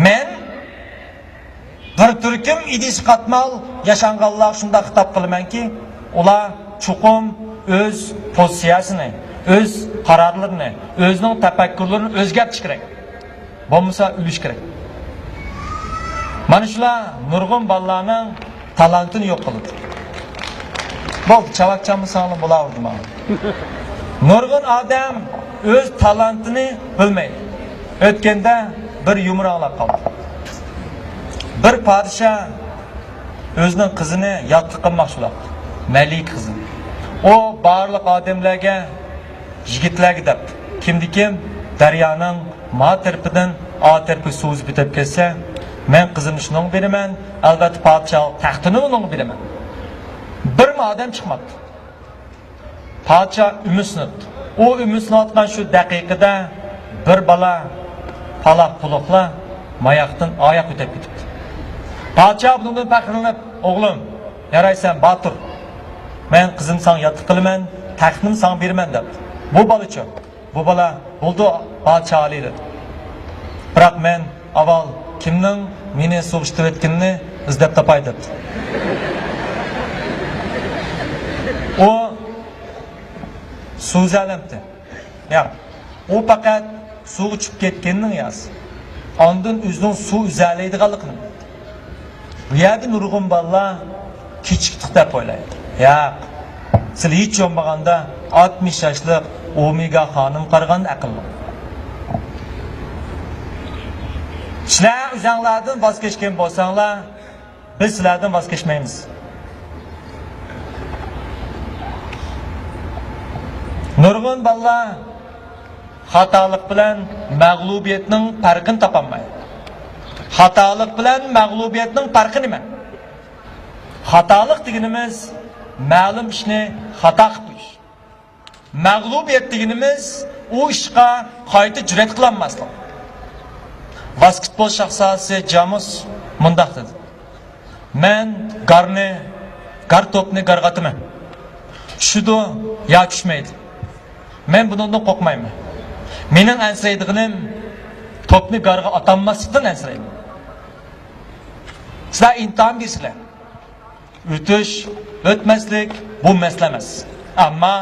مەن بىر تۈركۈم ئىدىش قاتمال ياشانغانلارغا شۇنداق خىتاب قىلىمەنكى، ئۇلار چوقۇم ئۆز پوزىتسىيەسىنى، ئۆز قارارلىرىنى، ئۆزىنىڭ تەپەككۇرلىرىنى ئۆزگەرتىشى كېرەك. بولمىسا ئۆلۈشى كېرەك. مانا شۇلار نۇرغۇن بالىلارنىڭ تالانتىنى يوق قىلىدۇ. بولدى، چاۋاك چالمىساڭلار بولاۋېرىدۇ ماڭا. نۇرغۇن ئادەم ئۆز تالانتىنى بىلمەيدۇ. ئۆتكەندە بىر يۇمۇر ئاڭلاپ قالدىم. بىر پادىشاھ ئۆزىنىڭ قىزىنى ياتلىق قىلماقچى بوپتۇ. مەلىكە قىزىنى. ئۇ بارلىق ئادەملەرگە، يىگىتلەرگە دەپ، كىمدىكىم دەريانىڭ ما تەرىپىدىن ئا تەرىپىگە سۇ ئۈزۈپ ئۆتۈپ كەتسە، مەن قىزىمنى شۇنىڭغا بېرىمەن، ئەلۋەتتە پادىشاھلىق تەختىنى ئۇنىڭغا بېرىمەن. بىرمۇ ئادەم چىقماپتۇ. پادىشاھ ئۈمىدسىنىپتۇ. ئۇ ئۈمىدسىنىۋاتقان شۇ دەقىقىدە بىر بالا پالاق پۇلۇقلا ماياقتىن ئاياق ئۆتۈپ كېتىپتۇ. پادىشاھ بۇنىڭدىن پەخىرلىنىپ، ئوغلۇم، يارايسەن، باتۇر. مەن قىزىمنى ساڭا ياتلىق قىلىمەن، تەختنىمۇ ساڭا بېرىمەن دەپتۇ. بۇ بالىچۇ؟ بۇ بالا، بولدى، پادىشاھ ئالىي دېدى. بىراق مەن ئاۋۋال كىمنىڭ مېنى سۇغا ئىتتىرىۋەتكىنىنى ئىزدەپ تاپاي دەپتۇ. ئۇ سۇ ئۈزەلەمتى؟ ياق. ئۇ پەقەت سۇغا چۈشۈپ كەتكىنىنىڭ ياسى. ئاندىن ئۆزىنىڭ سۇ ئۈزەلەيدىغانلىقىنى بىلدى. بۇ يەردە نۇرغۇن بالىلار كېچىكتۇق دەپ ئويلايدۇ. ياق. سىلەر ھېچ بولمىغاندا ئاتمىش ياشلىق ئومېگا خانىمغا قارىغاندا ئەقىللىق. سىلەر ئۆزەڭلاردىن ۋاز كەچكەن بولساڭلار، بىز سىلەردىن ۋاز كەچمەيمىز. نۇرغۇن بالىلار خاتالىق بىلەن مەغلۇبىيەتنىڭ پەرقىنى تاپالمايدۇ. خاتالىق بىلەن مەغلۇبىيەتنىڭ پەرقى نېمە؟ خاتالىق دېگىنىمىز مەلۇم ئىشنى خاتا قىلىپ قويۇش. مەغلۇبىيەت دېگىنىمىز ئۇ ئىشقا قايتا جۈرئەت قىلالماسلىق. ۋاسكېتبول شاھزادىسى جامۇس مۇنداق دېدى: مەن گارنى، گار توپنى گارغا ئاتىمەن. چۈشىدۇ يا چۈشمەيدۇ. مەن بۇنىڭدىن قورقمايمەن. مېنىڭ ئەنسىرەيدىغىنىم توپنى گارغا ئاتالماسلىقتىن ئەنسىرەيمەن. سىلەر ئىمتىھان بېرىسىلەر. ئۆتۈش، ئۆتمەسلىك، بۇ مەسىلە ئەمەس. ئەمما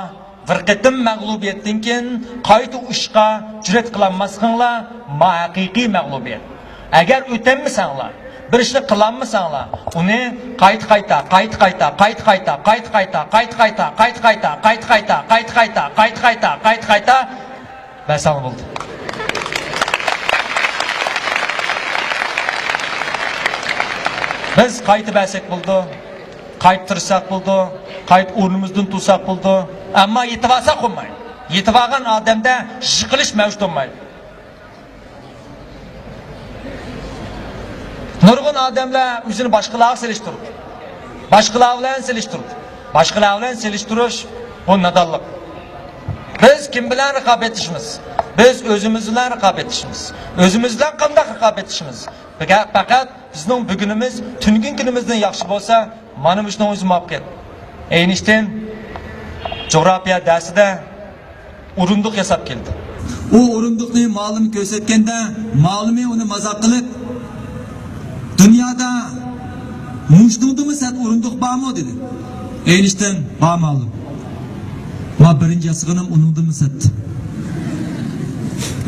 بىر قېتىم مەغلۇبىيەتتىن كېيىن قايتا ئۇ ئىشقا جۈرئەت قىلالماسلىقىڭلار، ما ھەقىقىي مەغلۇبىيەت. ئەگەر ئۆتەلمىسەڭلار، بىر ئىشنى قىلالمىساڭلار، ئۇنى قايتا-قايتا، قايتا-قايتا، قايتا-قايتا، قايتا-قايتا، قايتا-قايتا، قايتا-قايتا، قايتا-قايتا، قايتا-قايتا، قايتا-قايتا، قايتا-قايتا، قايتا-قايتا، بەرسەڭلار بولدى. بىز قايتا بەرسەك بولىدۇ، قايتا تىرىشساق بولىدۇ، قايتا ئورنىمىزدىن تۇرساق بولىدۇ. ئەمما يېتىۋالساق بولمايدۇ. يېتىۋالغان ئادەمدە يىقىلىش مەۋجۇت بولمايدۇ. نۇرغۇن ئادەملەر ئۆزىنى باشقىلارغا سېلىشتۇرىدۇ. باشقىلار بىلەن سېلىشتۇرىدۇ. باشقىلار بىلەن سېلىشتۇرۇش، بۇ نادانلىق. بىز كىم بىلەن رىقابەتلىشىمىز؟ بىز ئۆزىمىز بىلەن رىقابەتلىشىمىز. ئۆزىمىز بىلەن قانداق رىقابەتلىشىمىز؟ پەقەت، پەقەت بىزنىڭ بۈگۈنىمىز تۈنۈگۈنكى كۈنىمىزدىن ياخشى بولسا، مانا مۇشۇنىڭ ئۆزى مۇۋەپپەقىيەت. ئەينىشتىن جۇغراپىيە دەرسىدە ئورۇندۇق ياساپ كەلدى. ئۇ ئورۇندۇقنى مۇئەللىم كۆرسەتكەندە، مۇئەللىمى ئۇنى مازاق قىلىپ، «دۇنيادا مۇشۇنىڭدىنمۇ سەت ئورۇندۇق بارمۇ؟» دېدى. ئەينىشتىن، «بار، مۇئەللىم. ما بىرىنچى ياسىغىنىم ئۇنىڭدىنمۇ سەت.»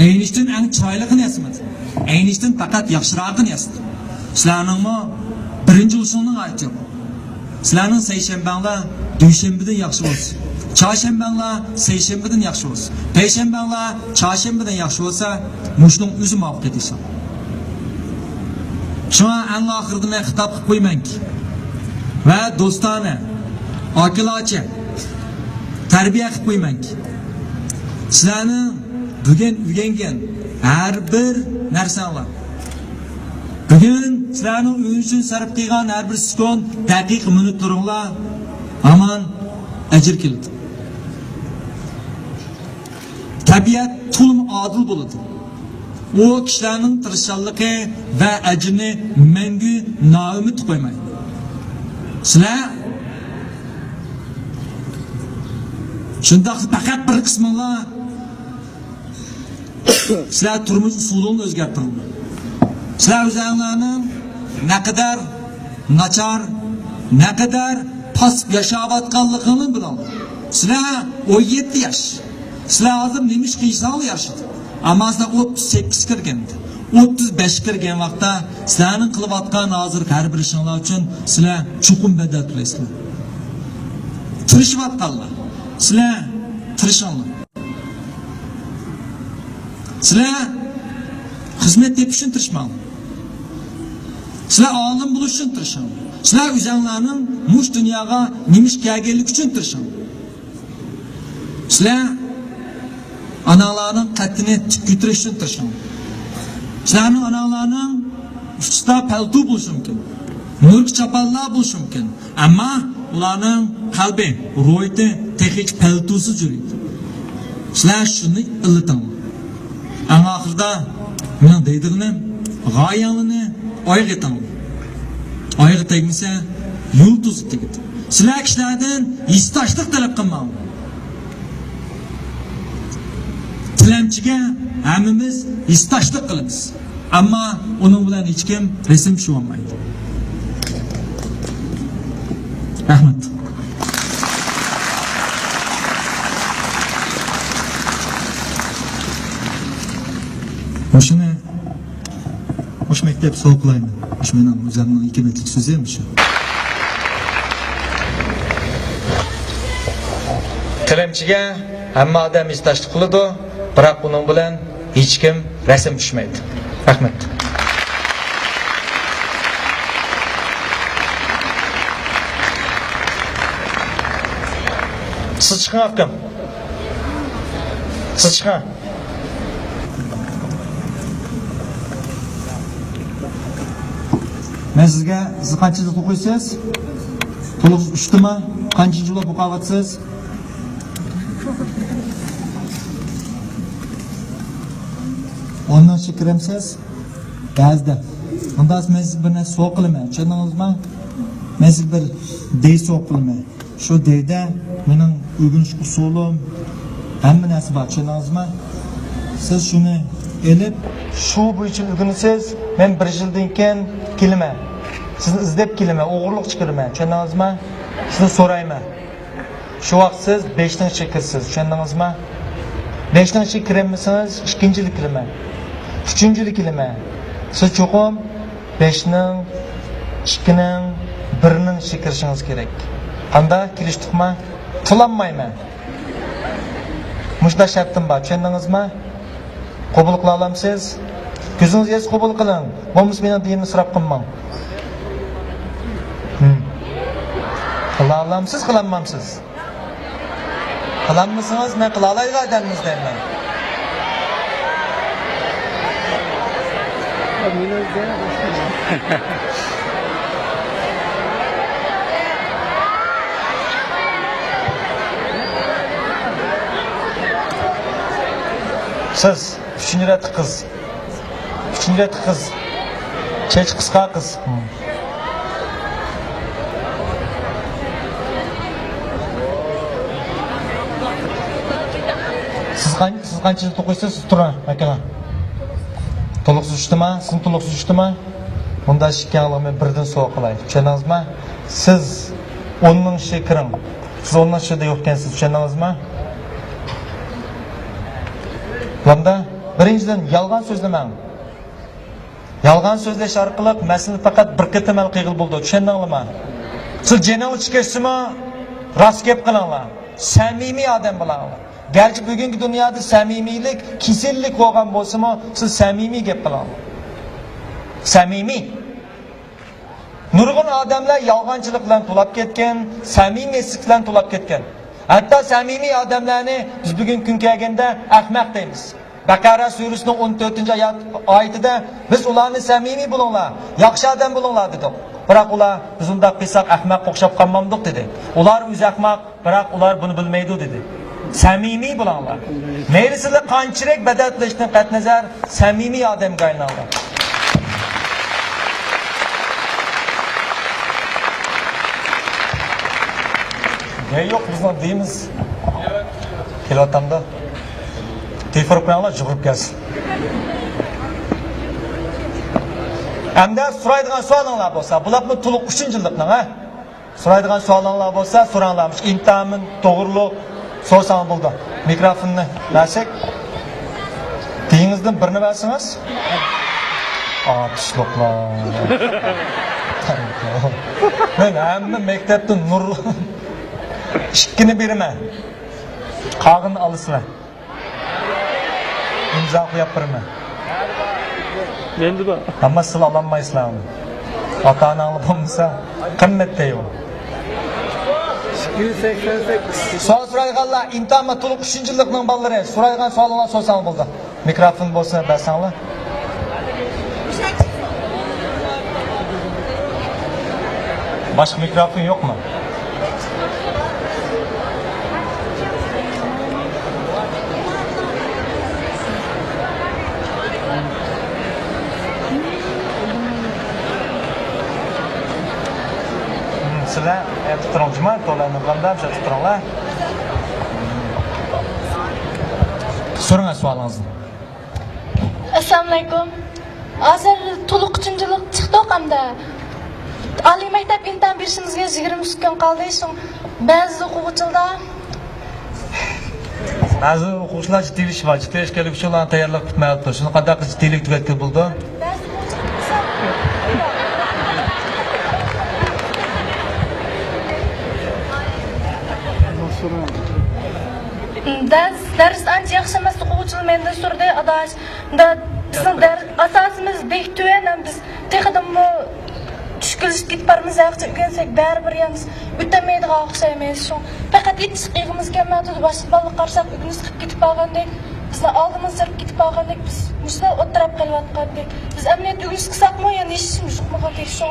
ئەينىشتىن ئەڭ چىرايلىقىنى ياسىمىدى. ئەينىشتىن پەقەت ياخشىراقىنى ياسىدى. سىلەرنىڭمۇ بىرىنچى بولۇشۇڭنىڭ ھاجىتى يوق. سىلەرنىڭ سەيشەنبەڭلار دۈشەنبىدىن ياخشى بولسا، چارشەنبەڭلار سەيشەنبىدىن ياخشى بولسا، پەيشەنبەڭلار چارشەنبىدىن ياخشى بولسا، مۇشۇنىڭ ئۆزى مۇۋەپپەقىيەت ھېساب. شۇڭا ئەڭ ئاخىرىدا مەن خىتاب قىلىپ قويىمەنكى، ۋە دوستانە، ئاكىلارچە تەربىيە قىلىپ قويىمەنكى، سىلەرنىڭ بۈگۈن ئۆگەنگەن ھەر بىر نەرسەڭلار، بۈگۈن سىلەرنىڭ ئۆگىنىش ئۈچۈن سەرپ قىلغان ھەر بىر سېكۇنت، دەقىقە، مىنۇتلىرىڭلار ھامان ئەجىر كېلىدۇ. تەبىئەت تولىمۇ ئادىل بولىدۇ. ئۇ كىشىلەرنىڭ تىرىشچانلىقى ۋە ئەجرىنى مەڭگۈ نائۈمىد قويمايدۇ. سىلەر شۇنداق پەقەت بىر قىسمىڭلار سىلەر تۇرمۇش ئۇسۇلىنى ئۆزگەرتىڭلار. سىلەر ئۆزۈڭلارنىڭ نەقەدەر ناچار، نەقەدەر پاسىپ ياشاۋاتقانلىقىڭلارنى بىلىڭلار. سىلەر ئون يەتتە ياش. سىلەر ھازىر نېمە ئىش قىلساڭلار ياخشى. ئەمما سىلەر ئوتتۇز سەككىز كىرگەن، ئوتتۇز بەش كىرگەن ۋاقىتتا سىلەرنىڭ قىلىۋاتقان ھازىرقى ھەر بىر ئىشىڭلار ئۈچۈن سىلەر چوقۇم بەدەل تۆلەيسىلەر. تىرىشىۋاتقانلار، سىلەر تىرىشىڭلار. سىلەر خىزمەت تېپىش ئۈچۈن تىرىشماڭ. سىلەر ئالىم بولۇش ئۈچۈن تىرىشىڭ. سىلەر ئۆزۈڭلارنىڭ مۇشۇ دۇنياغا نېمە ئىش كەلگەنلىكى ئۈچۈن تىرىشىڭ. سىلەر ئاناڭلارنىڭ قەددىنى تىك كۆتۈرۈش ئۈچۈن تىرىشىڭ. سىلەرنىڭ ئاناڭلارنىڭ ئۇچىسىدا پەلتو بولۇشى مۇمكىن، نۇرغا چاپانلار بولۇشى مۇمكىن، ئەمما ئۇلارنىڭ قەلبى، روھىيىتى تېخىچە پەلتوسىز يۈرىدۇ. سىلەر شۇنى ئىللىتىڭلار. ئەڭ ئاخىرىدا مېنىڭ دەيدىغىنىم، غايەڭلىنى ئايغا ئېتىڭلار. ئايغا تەگمىسە، يۇلتۇزغا تېگىدۇ. سىلەر كىشىلەردىن ھېسداشلىق تەلەپ قىلماڭلار. تىلەمچىگە ھەممىمىز ھېسداشلىق قىلىمىز، ئەمما ئۇنىڭ بىلەن ھېچكىم رەسىم چۈشۈۋالمايدۇ. رەھمەت. مۇشۇنى مۇشۇ مەكتەپ سوۋغا قىلايمەن. مۇشۇ مېنىڭ ئۆزۈمنىڭ ھېكمەتلىك سۆزى مۇشۇ. تىلەمچىگە ھەممە ئادەم ھېسداشلىق قىلىدۇ، بىراق ئۇنىڭ بىلەن ھېچكىم رەسىم چۈشمەيدۇ. رەھمەت. سىز چىقىڭ، ئاكام. سىز چىقىڭ. مەن سىزگە، سىز قانچىنچى سىنىپتا ئوقۇيسىز؟ تولۇقسىز ئۈچتىما؟ قانچىنچى بولۇپ ئوقۇۋاتىسىز؟ ئوننىڭ ئىچىگە كىرەمسىز؟ بەزىدە. ئۇنداق مەن سىزگە بىر نەرسە سوۋغا قىلىمەن، چۈشەندىڭىزمۇ؟ مەن سىزگە بىر دەي سوۋغا قىلىمەن. شۇ دەيدە مېنىڭ ئۆگىنىش ئۇسۇلۇم، ھەممە نەرسە بار، چۈشەندىڭىزمۇ؟ سىز شۇنى ئېلىپ، شۇ بويىچە ئۆگىنىسىز، مەن بىر يىلدىن كېيىن كېلىمەن. سىزنى ئىزدەپ كېلىمەن، ئوغرىلىق چىقىرىمەن، چۈشەندىڭىزمۇ؟ سىزنى سورايمەن. شۇ ۋاقىت سىز بەشنىڭ ئىچىگە كىرىسىز، چۈشەندىڭىزمۇ؟ بەشنىڭ ئىچىگە كىرەلمىسىڭىز، ئىككىنچى يىلى كىرىمەن. ئۈچىنچى يىلى كىرىمەن. سىز چوقۇم بەشنىڭ، ئىككىنىڭ، بىرنىڭ ئىچىگە كىرىشىڭىز كېرەك. قانداق، كېلىشتۇقما؟ تىلانمايمەن. مۇشۇنداق شەرتىم بار، چۈشەندىڭىزمۇ؟ قوبۇل قىلالامسىز؟ كۆزىڭىز يەتسە قوبۇل قىلىڭ. بولمىسا مېنىڭ دىنىمنى سوراپ قىلماڭ. ھىم. قىلالامسىز، قىلالمامسىز؟ قىلالمىسىڭىز، مەن قىلالايدىغان ئادەممىز دەيمەن. سىز ئۈچىنچى رەتتىكى قىز. ئۈچىنچى رەتتىكى قىز. چېچى قىسقا قىز. سىز قان-، سىز قانچە يىل ئوقۇيسىز؟ سىز تۇرۇڭ، ماكىنا. تولۇقسىز ئۈچتىما؟ سىزمۇ تولۇقسىز ئۈچتىما؟ مۇندا ئىككىڭلارنى بىردىن سوۋغا قىلاي. چۈشەندىڭىزمۇ؟ سىز ئوننىڭ ئىچىگە كىرىڭ. سىز ئوننىڭ ئىچىدە يوق ئىكەنسىز، چۈشەندىڭىزمۇ؟ بۇلاردا بىرىنچىدىن، يالغان سۆزلىمەڭ. يالغان سۆزلەش ئارقىلىق مەسىلىنى پەقەت بىر قېتىم ھەل قىلغىلى بولىدۇ، چۈشەندىڭلارمۇ؟ سىز جېنىڭلار چىقىشسىمۇ، راست گەپ قىلىڭلار. سەمىمىي ئادەم بولۇڭلار. گەرچە بۈگۈنكى دۇنيادا سەمىمىيلىك كېسەللىك بولغان بولسىمۇ، سىز سەمىمىي گەپ قىلىڭلار. سەمىمىي. نۇرغۇن ئادەملەر يالغانچىلىق بىلەن تولاپ كەتكەن، سەمىمىيەتسىزلىك بىلەن تولاپ كەتكەن. ھەتتا سەمىمىي ئادەملەرنى بىز بۈگۈن كۈن كەلگەندە ئەخمەق دەيمىز. بەقەرە سۈرىسىنىڭ ئون تۆتىنچى ئايەت، ئايىتىدە، بىز ئۇلارنى سەمىمىي بولۇڭلار، ياخشى ئادەم بولۇڭلار دېدۇق. بىراق ئۇلار، بىز ئۇنداق قىلساق ئەخمەققە ئوخشاپ قالمامدۇق دېدى. ئۇلار ئۆزى ئەخمەق، بىراق ئۇلار بۇنى بىلمەيدۇ دېدى. سەمىمىي بولۇڭلار. مەيلى سىلەر قانچىلىك بەدەل تۆلەشتىن قەتئىينەزەر، سەمىمىي ئادەمگە ئايلىنىڭلار. گەپ يوق، بىزنىڭ دېيىمىز. كېلىۋاتامدۇ؟ تېلېفون قىلىڭلار، جۇغۇرۇپ كەلسۇن. ئەمدى سورايدىغان سوئالىڭلار بولسا، بۇلارمۇ تولۇق ئۈچىنچى يىللىقنىڭ، ھە؟ سورايدىغان سوئالىڭلار بولسا، سوراڭلار. مۇشۇ ئىمتىھان توغرۇلۇق سورىساڭلار بولىدۇ. مىكروفوننى بەرسەك، دېيىڭىزدىن بىرنى بەرسىڭىز. ئاتۇشلۇقلار. مەن ھەممە مەكتەپتىن نۇر ئىككىنى بېرىمەن. قالغىنىنى ئالىسىلەر. ئىمزا قويۇپ بېرىمەن. مەندە بار. ئەمما سىلەر ئالالمايسىلەر ئۇنى. ئاتا-ئاناڭلار بولمىسا، قىممەت دەيدۇ. سوئال سورايدىغانلار، ئىمتىھان تولۇق ئۈچىنچى يىللىقنىڭ بالىلىرى، سورايدىغان سوئالىڭلار سورىساڭلار بولدى. مىكروفون بولسا بەرسەڭلار. باشقا مىكروفون يوقمۇ؟ سىلەر ئەتە تۇرۇڭ، جۇما تولانى بۇلامدا شۇ تۇرۇڭلار. سورىڭ سوئالىڭىزنى. ئەسسالامۇئەلەيكۇم. ھازىر تولۇق ئۈچىنچى يىللىق چىقتۇق ئەمدى. ئالىي مەكتەپ ئىمتىھان بېرىشىمىزگە يىگىرمە ئۈچ كۈن قالدى. شۇڭا بەزى ئوقۇغۇچىلاردا بەزى ئوقۇغۇچىلار جىددىيلىشىش بار. جىددىيلىشىش كەلگۈچى ئۇلارنىڭ تەييارلىقى پۈتمەيۋاتىدۇ. شۇنى قانداق قىلىپ جىددىيلىك تۈگەتكىلى بولىدۇ؟ دەرس، دەرس ئانچە ياخشى ئەمەس، ئوقۇغۇچىلار مەندىن سورىدى، ئاداش. بىزنىڭ دەرس ئاساسىمىز بەك تۆۋەن، ھەم بىز تېخىدىنمۇ چۈشكۈنلىشىپ كېتىپ بارىمىز. ھەرقانچە ئۆگەنسەك، بەرىبىر يەنە بىز ئۆتەلمەيدىغان ئوخشايمىز. شۇ پەقەت ئېيتىشقا ئېغىمىز كەلمەيۋاتىدۇ. باشقا بالىلارغا قارىساق، ئۆگىنىش قىلىپ كېتىپ قالغاندەك، بىزنىڭ ئالدىمىزدا چىقىپ كېتىپ قالغاندەك، بىز مۇشۇنداق ئولتۇرۇپ قېلىۋاتقاندەك. بىز ئەمەلىيەتتە ئۆگىنىش قىلساقمۇ، يەنە ھېچ ئىشىمىز يوقمىغاندەك. شۇ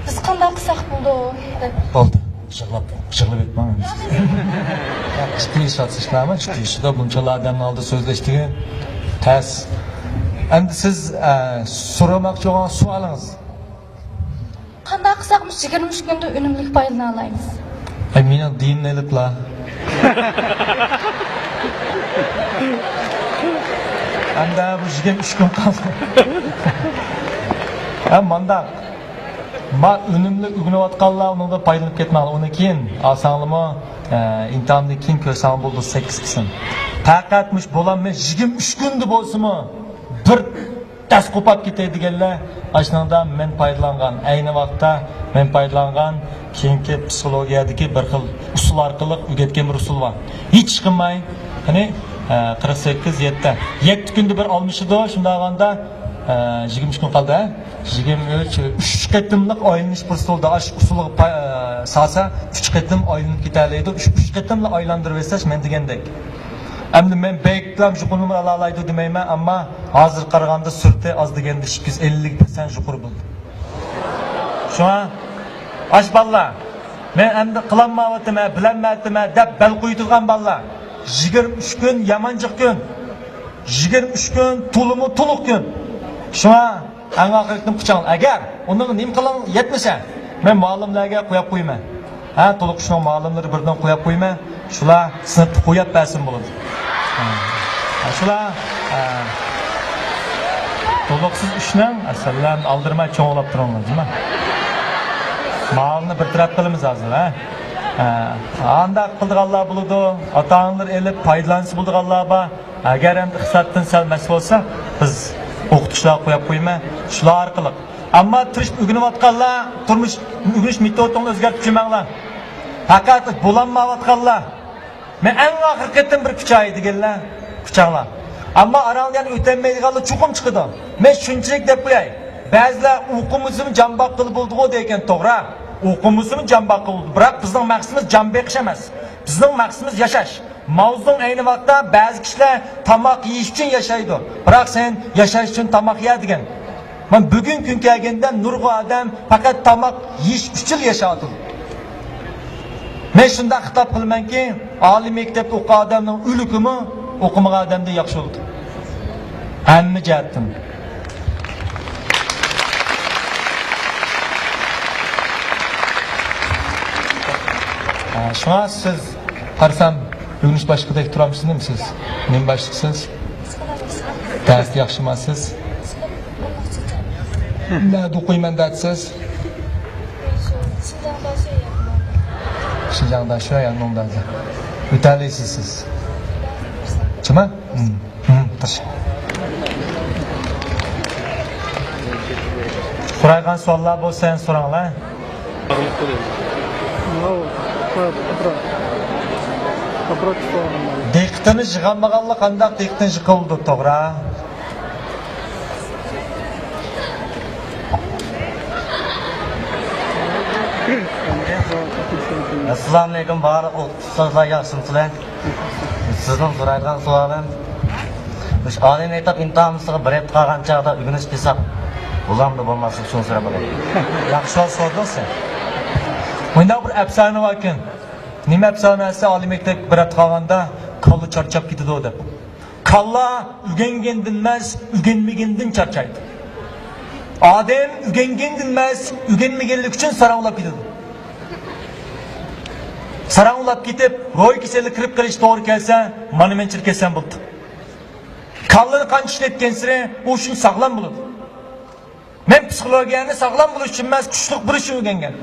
بىز قانداق قىلساق بولىدۇ دەپ. بولدى. يىغلاپ، يىغلاپ ئېيتماڭ. جىددىيلىشىۋاتسىز، ئىشلارمۇ جىددىيلىشىدۇ. بۇنچىلا ئادەمنىڭ ئالدىدا سۆزلەشتىكى تەس. ئەمدى سىز، ئە، سورىماقچى بولغان سوئالىڭىز؟ قانداق قىلساق مۇشۇ يىگىرمە ئۈچ كۈندە ئۈنۈملۈك پايدىلىنالايمىز؟ ئەي، مېنىڭ دىيىمنى ئېلىپلا. ئەمدى بۇ يىگىرمە ئۈچ كۈن قالدى. ھە، مانداق. ما ئۈنۈملۈك ئۆگىنىۋاتقانلار ئۇنىڭدىن پايدىلىنىپ كەتمەڭلار. ئۇنى كېيىن ئالساڭلارمۇ، ئە، ئىمتىھاندىن كېيىن كۆرسەڭلار بولىدۇ، سەككىز قىسىم. پەقەت مۇشۇ بولالماي يىگىرمە ئۈچ كۈندە بولسىمۇ بىر دەس قوپاپ كېتەي دېگەنلەر، ئاشۇنىڭدا مەن پايدىلانغان، ئەينى ۋاقىتتا مەن پايدىلانغان كېيىنكى پسىخولوگىيەدىكى بىر خىل ئۇسۇل ئارقىلىق ئۆگەتكەن بىر ئۇسۇل بار. ھېچ قىلماي، قېنى، ئە، قىرىق سەككىز، يەتتە. يەتتە كۈندە بىر ئالمىشىدۇ، شۇنداق بولغاندا، ئە، يىگىرمە ئۈچ كۈن قالدى، ھە؟ يىگىرمە ئۈچ، ئۈچ قېتىملىق ئايلىنىش پۇرسىتى بولدى. ئاشۇ ئۇسۇلغا پا-، ئە، سالسا، ئۈچ قېتىم ئايلىنىپ كېتەلەيدۇ. ئۈچ، ئۈچ قېتىملا ئايلاندۇرۇۋەتسەش مەن دېگەندەك. ئەمدى مەن بەكلا يۇقىرى نومۇر ئالالايدۇ دېمەيمەن، ئەمما ھازىر قارىغاندا سۈرئىتى ئاز دېگەندە ئىككى يۈز ئەللىك پىرسەنت يۇقىرى بولدى. شۇڭا ئاش بالىلار، مەن ئەمدى قىلالمايۋاتىمەن، بىلەلمەيۋاتىمەن دەپ بەل قويۇۋاتىدىغان بالىلار، يىگىرمە ئۈچ كۈن يامان جىق كۈن، يىگىرمە ئۈچ كۈن تولىمۇ تولۇق كۈن. شۇڭا ئەڭ ئاخىرقى قېتىم قۇچاقلا. ئەگەر ئۇنىڭغا نېمە قىلىڭ يەتمىسە، مەن مۇئەللىملەرگە قويۇپ قويىمەن. ھە، تولۇق ئۈچنىڭ مۇئەللىملىرى بىردىن قويۇپ قويىمەن. شۇلار سىنىپتا قويۇپ بەرسىمۇ بولىدۇ. ھە. ھە، شۇلار، ھە. تولۇقسىز ئۈچنىڭ، ئەسەللەرنى ئالدىرىماي چوڭلاپ تۇرۇڭلار، جۇما. مالنى بىر تەرەپ قىلىمىز ھازىر، ھە. ھە. ئانداق قىلىدىغانلار بولىدۇ، ئاتا-ئانىلىرى ئېلىپ پايدىلانسا بولىدىغانلار بار. ئەگەر ئەمدى ئىقتىسادتىن سەل مەس بولسا، بىز ئوقۇتقۇچىلارغا قويۇپ قويىمەن. شۇلار ئارقىلىق. ئەمما تىرىشىپ ئۆگىنىۋاتقانلار، تۇرمۇش ئۆگىنىش مېتودىڭلارنى ئۆزگەرتىپ كۆرمەڭلار. پەقەت بولالمايۋاتقانلار، مەن ئەڭ ئاخىرقى قېتىم بىر كۈچەي دېگەنلەر كۈچەڭلار. ئەمما ئاراڭدا يەنە ئۆتەلمەيدىغانلار چوقۇم چىقىدۇ. مەن شۇنچىلىك دەپ قوياي. بەزىلەر ئوقۇمىسىمۇ جان باققىلى بولىدىغۇ دەيدىكەن، توغرا. ئوقۇمىسىمۇ جان باققىلى بولىدۇ. بىراق بىزنىڭ مەقسىتىمىز جان بېقىش ئەمەس. بىزنىڭ مەقسىتىمىز ياشاش. ماۋزېدۇڭ ئەينى ۋاقىتتا بەزى كىشىلەر تاماق يېيىش ئۈچۈن ياشايدۇ، بىراق سەن ياشاش ئۈچۈن تاماق يە دېگەن. مانا بۈگۈنكى كۈنگە كەلگەندە نۇرغۇن ئادەم پەقەت تاماق يېيىش ئۈچۈن ياشاۋاتىدۇ. مەن شۇنداق خىتاب قىلىمەنكى، ئالىي مەكتەپتە ئوقۇغان ئادەمنىڭ ئۆلۈكىمۇ ئوقۇمىغان ئادەمدىن ياخشى بولىدۇ. ھەممە جەھەتتىن. ھە، شۇڭا سىز قارىسام، ئۆگىنىش باشلىقىدەك تۇرامسىز، نېمە سىز؟ نېمە باشلىقسىز؟ دەرستە ياخشىما سىز؟ نەدە ئوقۇيمەن دەتسىز؟ شىنجاڭدا شۇ يەنىڭدا. ئۆتەلەيسىز سىز. چىما؟ ھىم. ھىم، تىرىشىڭ. سورايدىغان سوئاللار بولسا يەنە سوراڭلار. دىققىتىنى يىغالمىغانلار قانداق دىققىتىنى يىغىۋالىدۇ، توغرا؟ ئەسسالامۇئەلەيكۇم، بارلىق ئوقۇتقۇچى ئۇستازلار، ياخشىمۇسىلەر؟ سىزدىن سورايدىغان سوئالىم، مۇشۇ ئالىي مەكتەپ ئىمتىھانىمىزغا بىر ھەپتە قالغان چاغدا ئۆگىنىش قىلساق بولامدۇ، بولماسمۇ، شۇنى سوراپ باقاي. ياخشى سوئال سورىدىڭ سەن. مۇنداق بىر ئەپسانە باركەن. نېمە ئەپسانە دېسە، ئالىي مەكتەپكە بىر ھەپتە قالغاندا كاللا چارچاپ كېتىدۇ دەپ. كاللا ئۆگەنگەندىن ئەمەس، ئۆگەنمىگەندىن چارچايدۇ. ئادەم ئۆگەنگەندىن ئەمەس، ئۆگەنمىگەنلىكى ئۈچۈن ساراڭلاپ كېتىدۇ. ساراڭلاپ كېتىپ، روھىي كېسەللىككە كىرىپ قېلىش توغرا كەلسە، مانا مەنچىلىك كەلسەم بولدى. كاللىنى قانچە ئىشلەتكەنسېرى، ئۇ شۇنچە ساغلام بولىدۇ. مەن پسىخولوگىيەنى ساغلام بولۇش ئۈچۈن ئەمەس، كۈچلۈك بولۇش ئۈچۈن ئۆگەنگەن.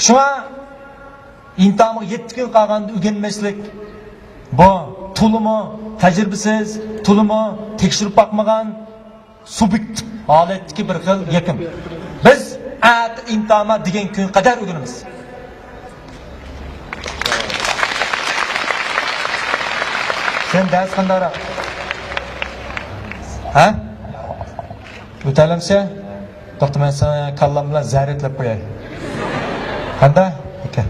شۇڭا ئىمتىھانغا يەتتە كۈن قالغاندا ئۆگەنمەسلىك، بۇ تولىمۇ تەجرىبىسىز، تولىمۇ تەكشۈرۈپ باقمىغان، سۇبيېكتىپ ھالەتتىكى بىر خىل يەكۈن. بىز ئەتە ئىمتىھان بار دېگەن كۈنگە قەدەر ئۆگىنىمىز. سەن دەرس قانداقراق؟ ھە؟ ئۆتەلەمسەن؟ توختا، مەن ساڭا كاللام بىلەن زەھەر ئېتىلىپ قوياي. قانداق؟ ئاكا.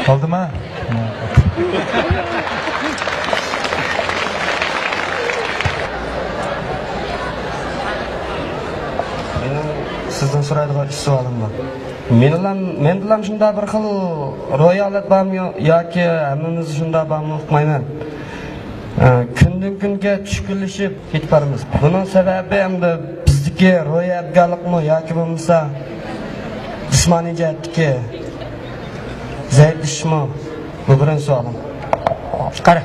بولدىما؟ مېنىڭ سىزدىن سورايدىغان ئۈچ سوئالىم بار. مېنىڭلام، مەندىلام شۇنداق بىر خىل روھىي ھالەت بارمۇ ياكى ھەممىمىزدە شۇنداق بارمۇ ئۇقمايمەن. ئە، كۈندىن كۈنگە چۈشكۈنلىشىپ كېتىپ بارىمىز. بۇنىڭ سەۋەبى ئەمدى بىزدىكى روھىي ئەبگەرلىكمۇ ياكى بولمىسا جىسمانىي جەھەتتىكى زەئىپلىشىشمۇ؟ بۇ بىرىنچى سوئالىم. قارا.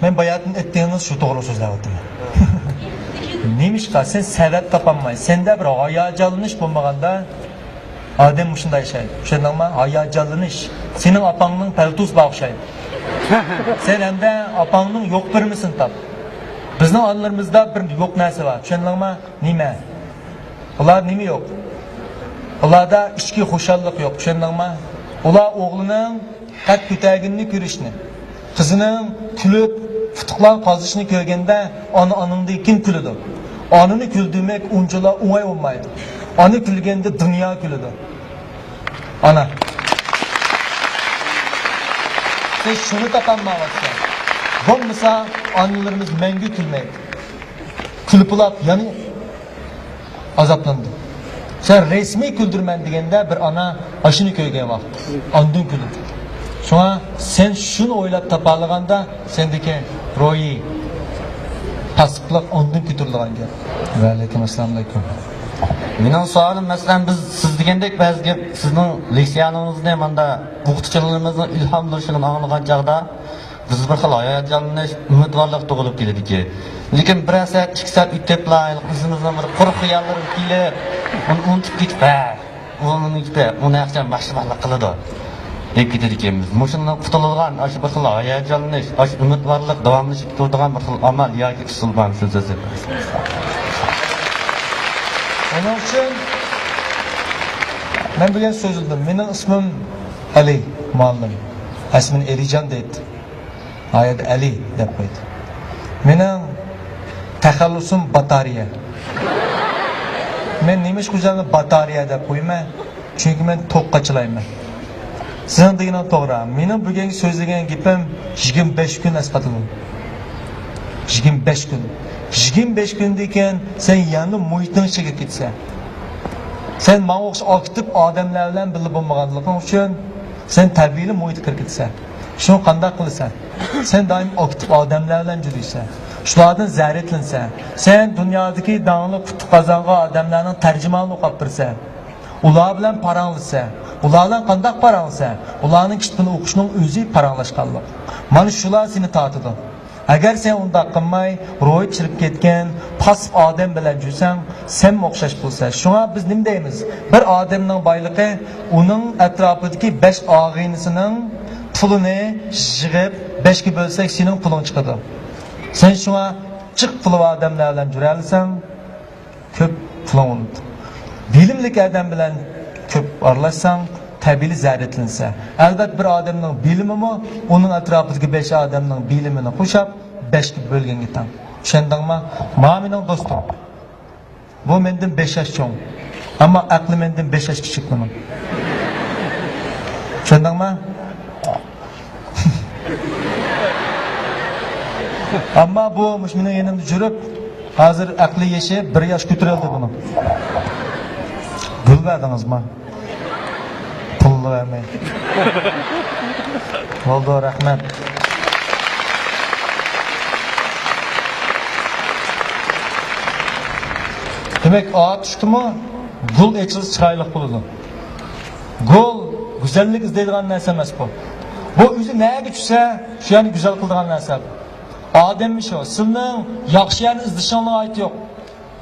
مەن باياتىن ئېيتتىڭىز شۇ توغرا سۆزلەۋاتىمەن. نېمىشقا سەن سەۋەب تاپالماي، سەندە بىر ھاياجانلىنىش بولمىغاندا، ئادەم مۇشۇنداق ياشايدۇ. چۈشەندىڭما؟ ھاياجانلىنىش. سېنىڭ ئاپاڭنىڭ پەلتوسى بار ئوخشايدۇ. سەن ئەمدى ئاپاڭنىڭ يوق بېرمىسىنى تاپ. بىزنىڭ ئانىلىرىمىزدا بىر يوق نەرسە بار. چۈشەندىڭما؟ نېمە؟ ئۇلار نېمە يوق؟ ئۇلاردا ئىچكى خۇشاللىق يوق، چۈشەندىڭما؟ ئۇلار ئوغلىنىڭ قەد كۆتەرگىنىنى كۆرۈشنى، قىزىنىڭ كۈلۈپ، ئۇتۇقلار قازىنىشىنى كۆرگەندە، ئانا ئانىڭدىن كېيىن كۈلىدۇ. ئانىنى كۈلدۈرمەك ئۇنچىلا ئوڭاي بولمايدۇ. ئانا كۈلگەندە دۇنيا كۈلىدۇ. ئانا. سەن شۇنى تاپالمايۋاتىسەن. بولمىسا، ئانىلىرىمىز مەڭگۈ كۈلمەيدۇ. كۈلۈپ بولاپ يەنە ئازابلىنىدۇ. سەن رەسمىي كۈلدۈرىمەن دېگەندە بىر ئانا ئاشۇنى كۆرگەن ۋاقىت ئاندىن كۈلىدۇ. شۇڭا سەن شۇنى ئويلاپ تاپالىغاندا سەندىكى روھىي پاسسىپلىق ئاندىن كۆتۈرۈلىدىغان گەپ. ۋەئەلەيكۇم ئەسسالام ئەلەيكۇم. مېنىڭ سوئالىم، مەسىلەن، بىز سىز دېگەندەك بەزى گەپ، سىزنىڭ لېكسىيەڭىزنى ماندا ئوقۇتقۇچىلىرىمىزنىڭ ئىلھاملىنىشىنى ئاڭلىغان چاغدا، بىز بىر خىل ھاياجانلىنىش، ئۈمىدۋارلىق تۇغۇلۇپ كېلىدىكەن. لېكىن بىرەر سائەت، ئىككى سائەت ئۆتۈپ كېتىپلا، ئۆزىمىزنىڭ بىر قۇرۇق خىياللىرىمىز كېلىپ، ئۇنى ئۇنتۇپ كېتىپ، ھە، ئۇنى ئۇنتۇپ، ئۇنى ھەقچان باشقا بىرلەر قىلىدۇ دەپ كېتىدىكەنمىز. مۇشۇندىن قۇتۇلىدىغان ئاشۇ بىر خىل ھاياجانلىنىش، ئاشۇ ئۈمىدۋارلىق داۋاملىشىپ تۇرىدىغان بىر خىل ئامال ياكى ئۇسۇل بارمۇ، شۇنى سۆزلەپ بەرسىڭىز. ئۇنىڭ ئۈچۈن مەن بۈگۈن سۆزلىدىم. مېنىڭ ئىسمىم ئەلى مۇئەللىم. ئەسلى مېنى ئېلىجان دەيتتى. ئايەردە ئەلى دەپ قويدى. مېنىڭ تەخەللۇسۇم باتارىيە. مەن نېمىشقا ئۆزۈمنى باتارىيە دەپ قويىمەن؟ چۈنكى مەن توك قاچىلايمەن. سىزنىڭ دېگىنىڭىز توغرا. مېنىڭ بۈگۈنكى سۆزلىگەن گېپىم يىگىرمە بەش كۈن ئەسقاتىدۇ. يىگىرمە بەش كۈن. يىگىرمە بەش كۈندىن كېيىن سەن يەنە مۇھىتنىڭ ئىچىگە كىرىپ كېتىسەن. سەن ماڭا ئوخشاش ئاكتىپ ئادەملەر بىلەن بىللە بولمىغانلىقىڭ ئۈچۈن سەن تەبىئىيلا مۇھىتقا كىرىپ كېتىسەن. شۇڭا قانداق قىلىسەن؟ سەن دائىم ئاكتىپ ئادەملەر بىلەن يۈرۈيسەن. شۇلاردىن زەھەرلىنىسەن. سەن دۇنيادىكى داڭلىق ئۇتۇق قازانغان ئادەملەرنىڭ تەرجىمانلىقىنى ئوقۇپ بېرىسەن. ئۇلار بىلەن پاراڭلىسا، ئۇلار بىلەن قانداق پاراڭلىسا، ئۇلارنىڭ كىتابىنى ئوقۇشنىڭ ئۆزى پاراڭلاشقانلىق. مانا شۇلار سېنى تارتىدۇ. ئەگەر سەن ئۇنداق قىلماي، روھى چىرىپ كەتكەن، پاسسىپ ئادەم بىلەن يۈرسەڭ، سەنمۇ ئوخشاش بولىسەن. شۇڭا بىز نېمە دەيمىز؟ بىر ئادەمنىڭ بايلىقى ئۇنىڭ ئەتراپىدىكى بەش ئاغىنىسىنىڭ پۇلىنى يىغىپ، بەشكە بۆلسەك، سېنىڭ پۇلۇڭ چىقىدۇ. سەن شۇڭا جىق پۇلى بار ئادەملەر بىلەن يۈرەلىسەڭ، كۆپ پۇلۇڭ بولىدۇ. بىلىملىك ئادەم بىلەن كۆپ ئارىلاشساڭ، تەبىئىي زەھەرلىنىسەن. ئەلۋەتتە، بىر ئادەمنىڭ بىلىمىمۇ ئۇنىڭ ئەتراپىدىكى بەش ئادەمنىڭ بىلىمىنى قوشاپ، بەشكە بۆلگەنگە تەڭ. چۈشەندىڭما؟ ما مېنىڭ دوستۇم. بۇ مەندىن بەش ياش چوڭ. ئەمما ئەقلى مەندىن بەش ياش كىچىك بۇنىڭ. چۈشەندىڭما؟ ئەمما بۇ مۇشۇ مېنىڭ يېنىمدا يۈرۈپ، ھازىر ئەقلى يېشى بىر ياش كۆتۈرۈلدى بۇنىڭ. گۈل بەردىڭىزما؟ پۇلنى بەرمەي. بولدى، رەھمەت. دېمەك، ئاتۇشتىمۇ گۈل ئېچىلسا چىرايلىق بولىدۇ. گۈل گۈزەللىك ئىزدەيدىغان نەرسە ئەمەس بۇ. بۇ ئۆزى نەگە چۈشسە، شۇ يەرنى گۈزەل قىلىدىغان نەرسە. ئادەممۇ شۇ. سىلنىڭ ياخشى يەرنى ئىزدىشىڭنىڭ ھاجىتى يوق.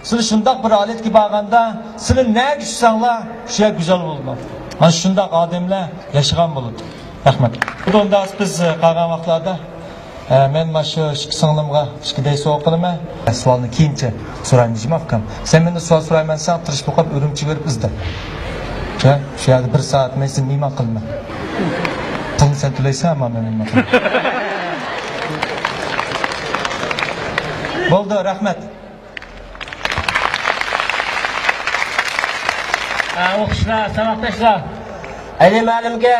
سىلى شۇنداق بىر ھالەتكە بارغاندا، سىلى نەگە چۈشسەڭلار، شۇ يەر گۈزەل بولىدۇ. مانا شۇنداق ئادەملەر ياشىغان بولىدۇ. رەھمەت. ئۇندا بىز، ئە، قالغان ۋاقىتلاردا، ئە، مەن مانا شۇ ئىككى سىڭلىمغا ئىككى دەي سوۋغا قىلىمەن. سوئالنى كېيىنچە سورايمىز، جۇما ئۇكام. سەن مەندىن سوئال سورايمەن دېسەڭ، تىرىشىپ ئوقۇپ، ئۈرۈمچىگە بېرىپ ئىزدە. ھە؟ شۇ يەردە بىر سائەت مەن سېنى مېھمان قىلىمەن. پۇلنى سەن تۆلەيسەن، ئەمما مەن مېھمان قىلىمەن. بولدى، رەھمەت. ئوقۇشلار، ساۋاقداشلار. ئەلى مۇئەللىمگە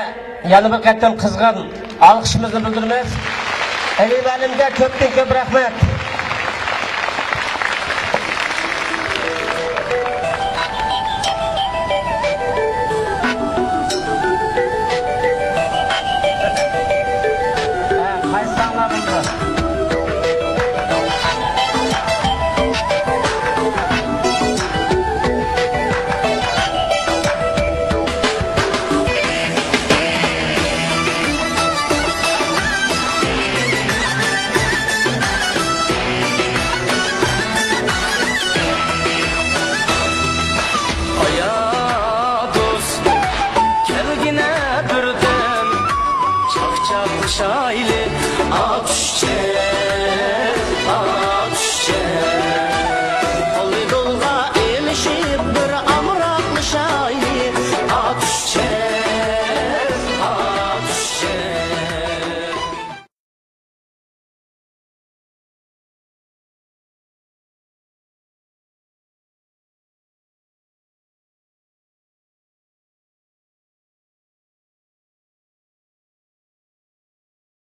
يەنە بىر قېتىم قىزغىن ئالقىشىمىزنى بىلدۈرىمىز. ئەلى مۇئەللىمگە كۆپتىن كۆپ رەھمەت.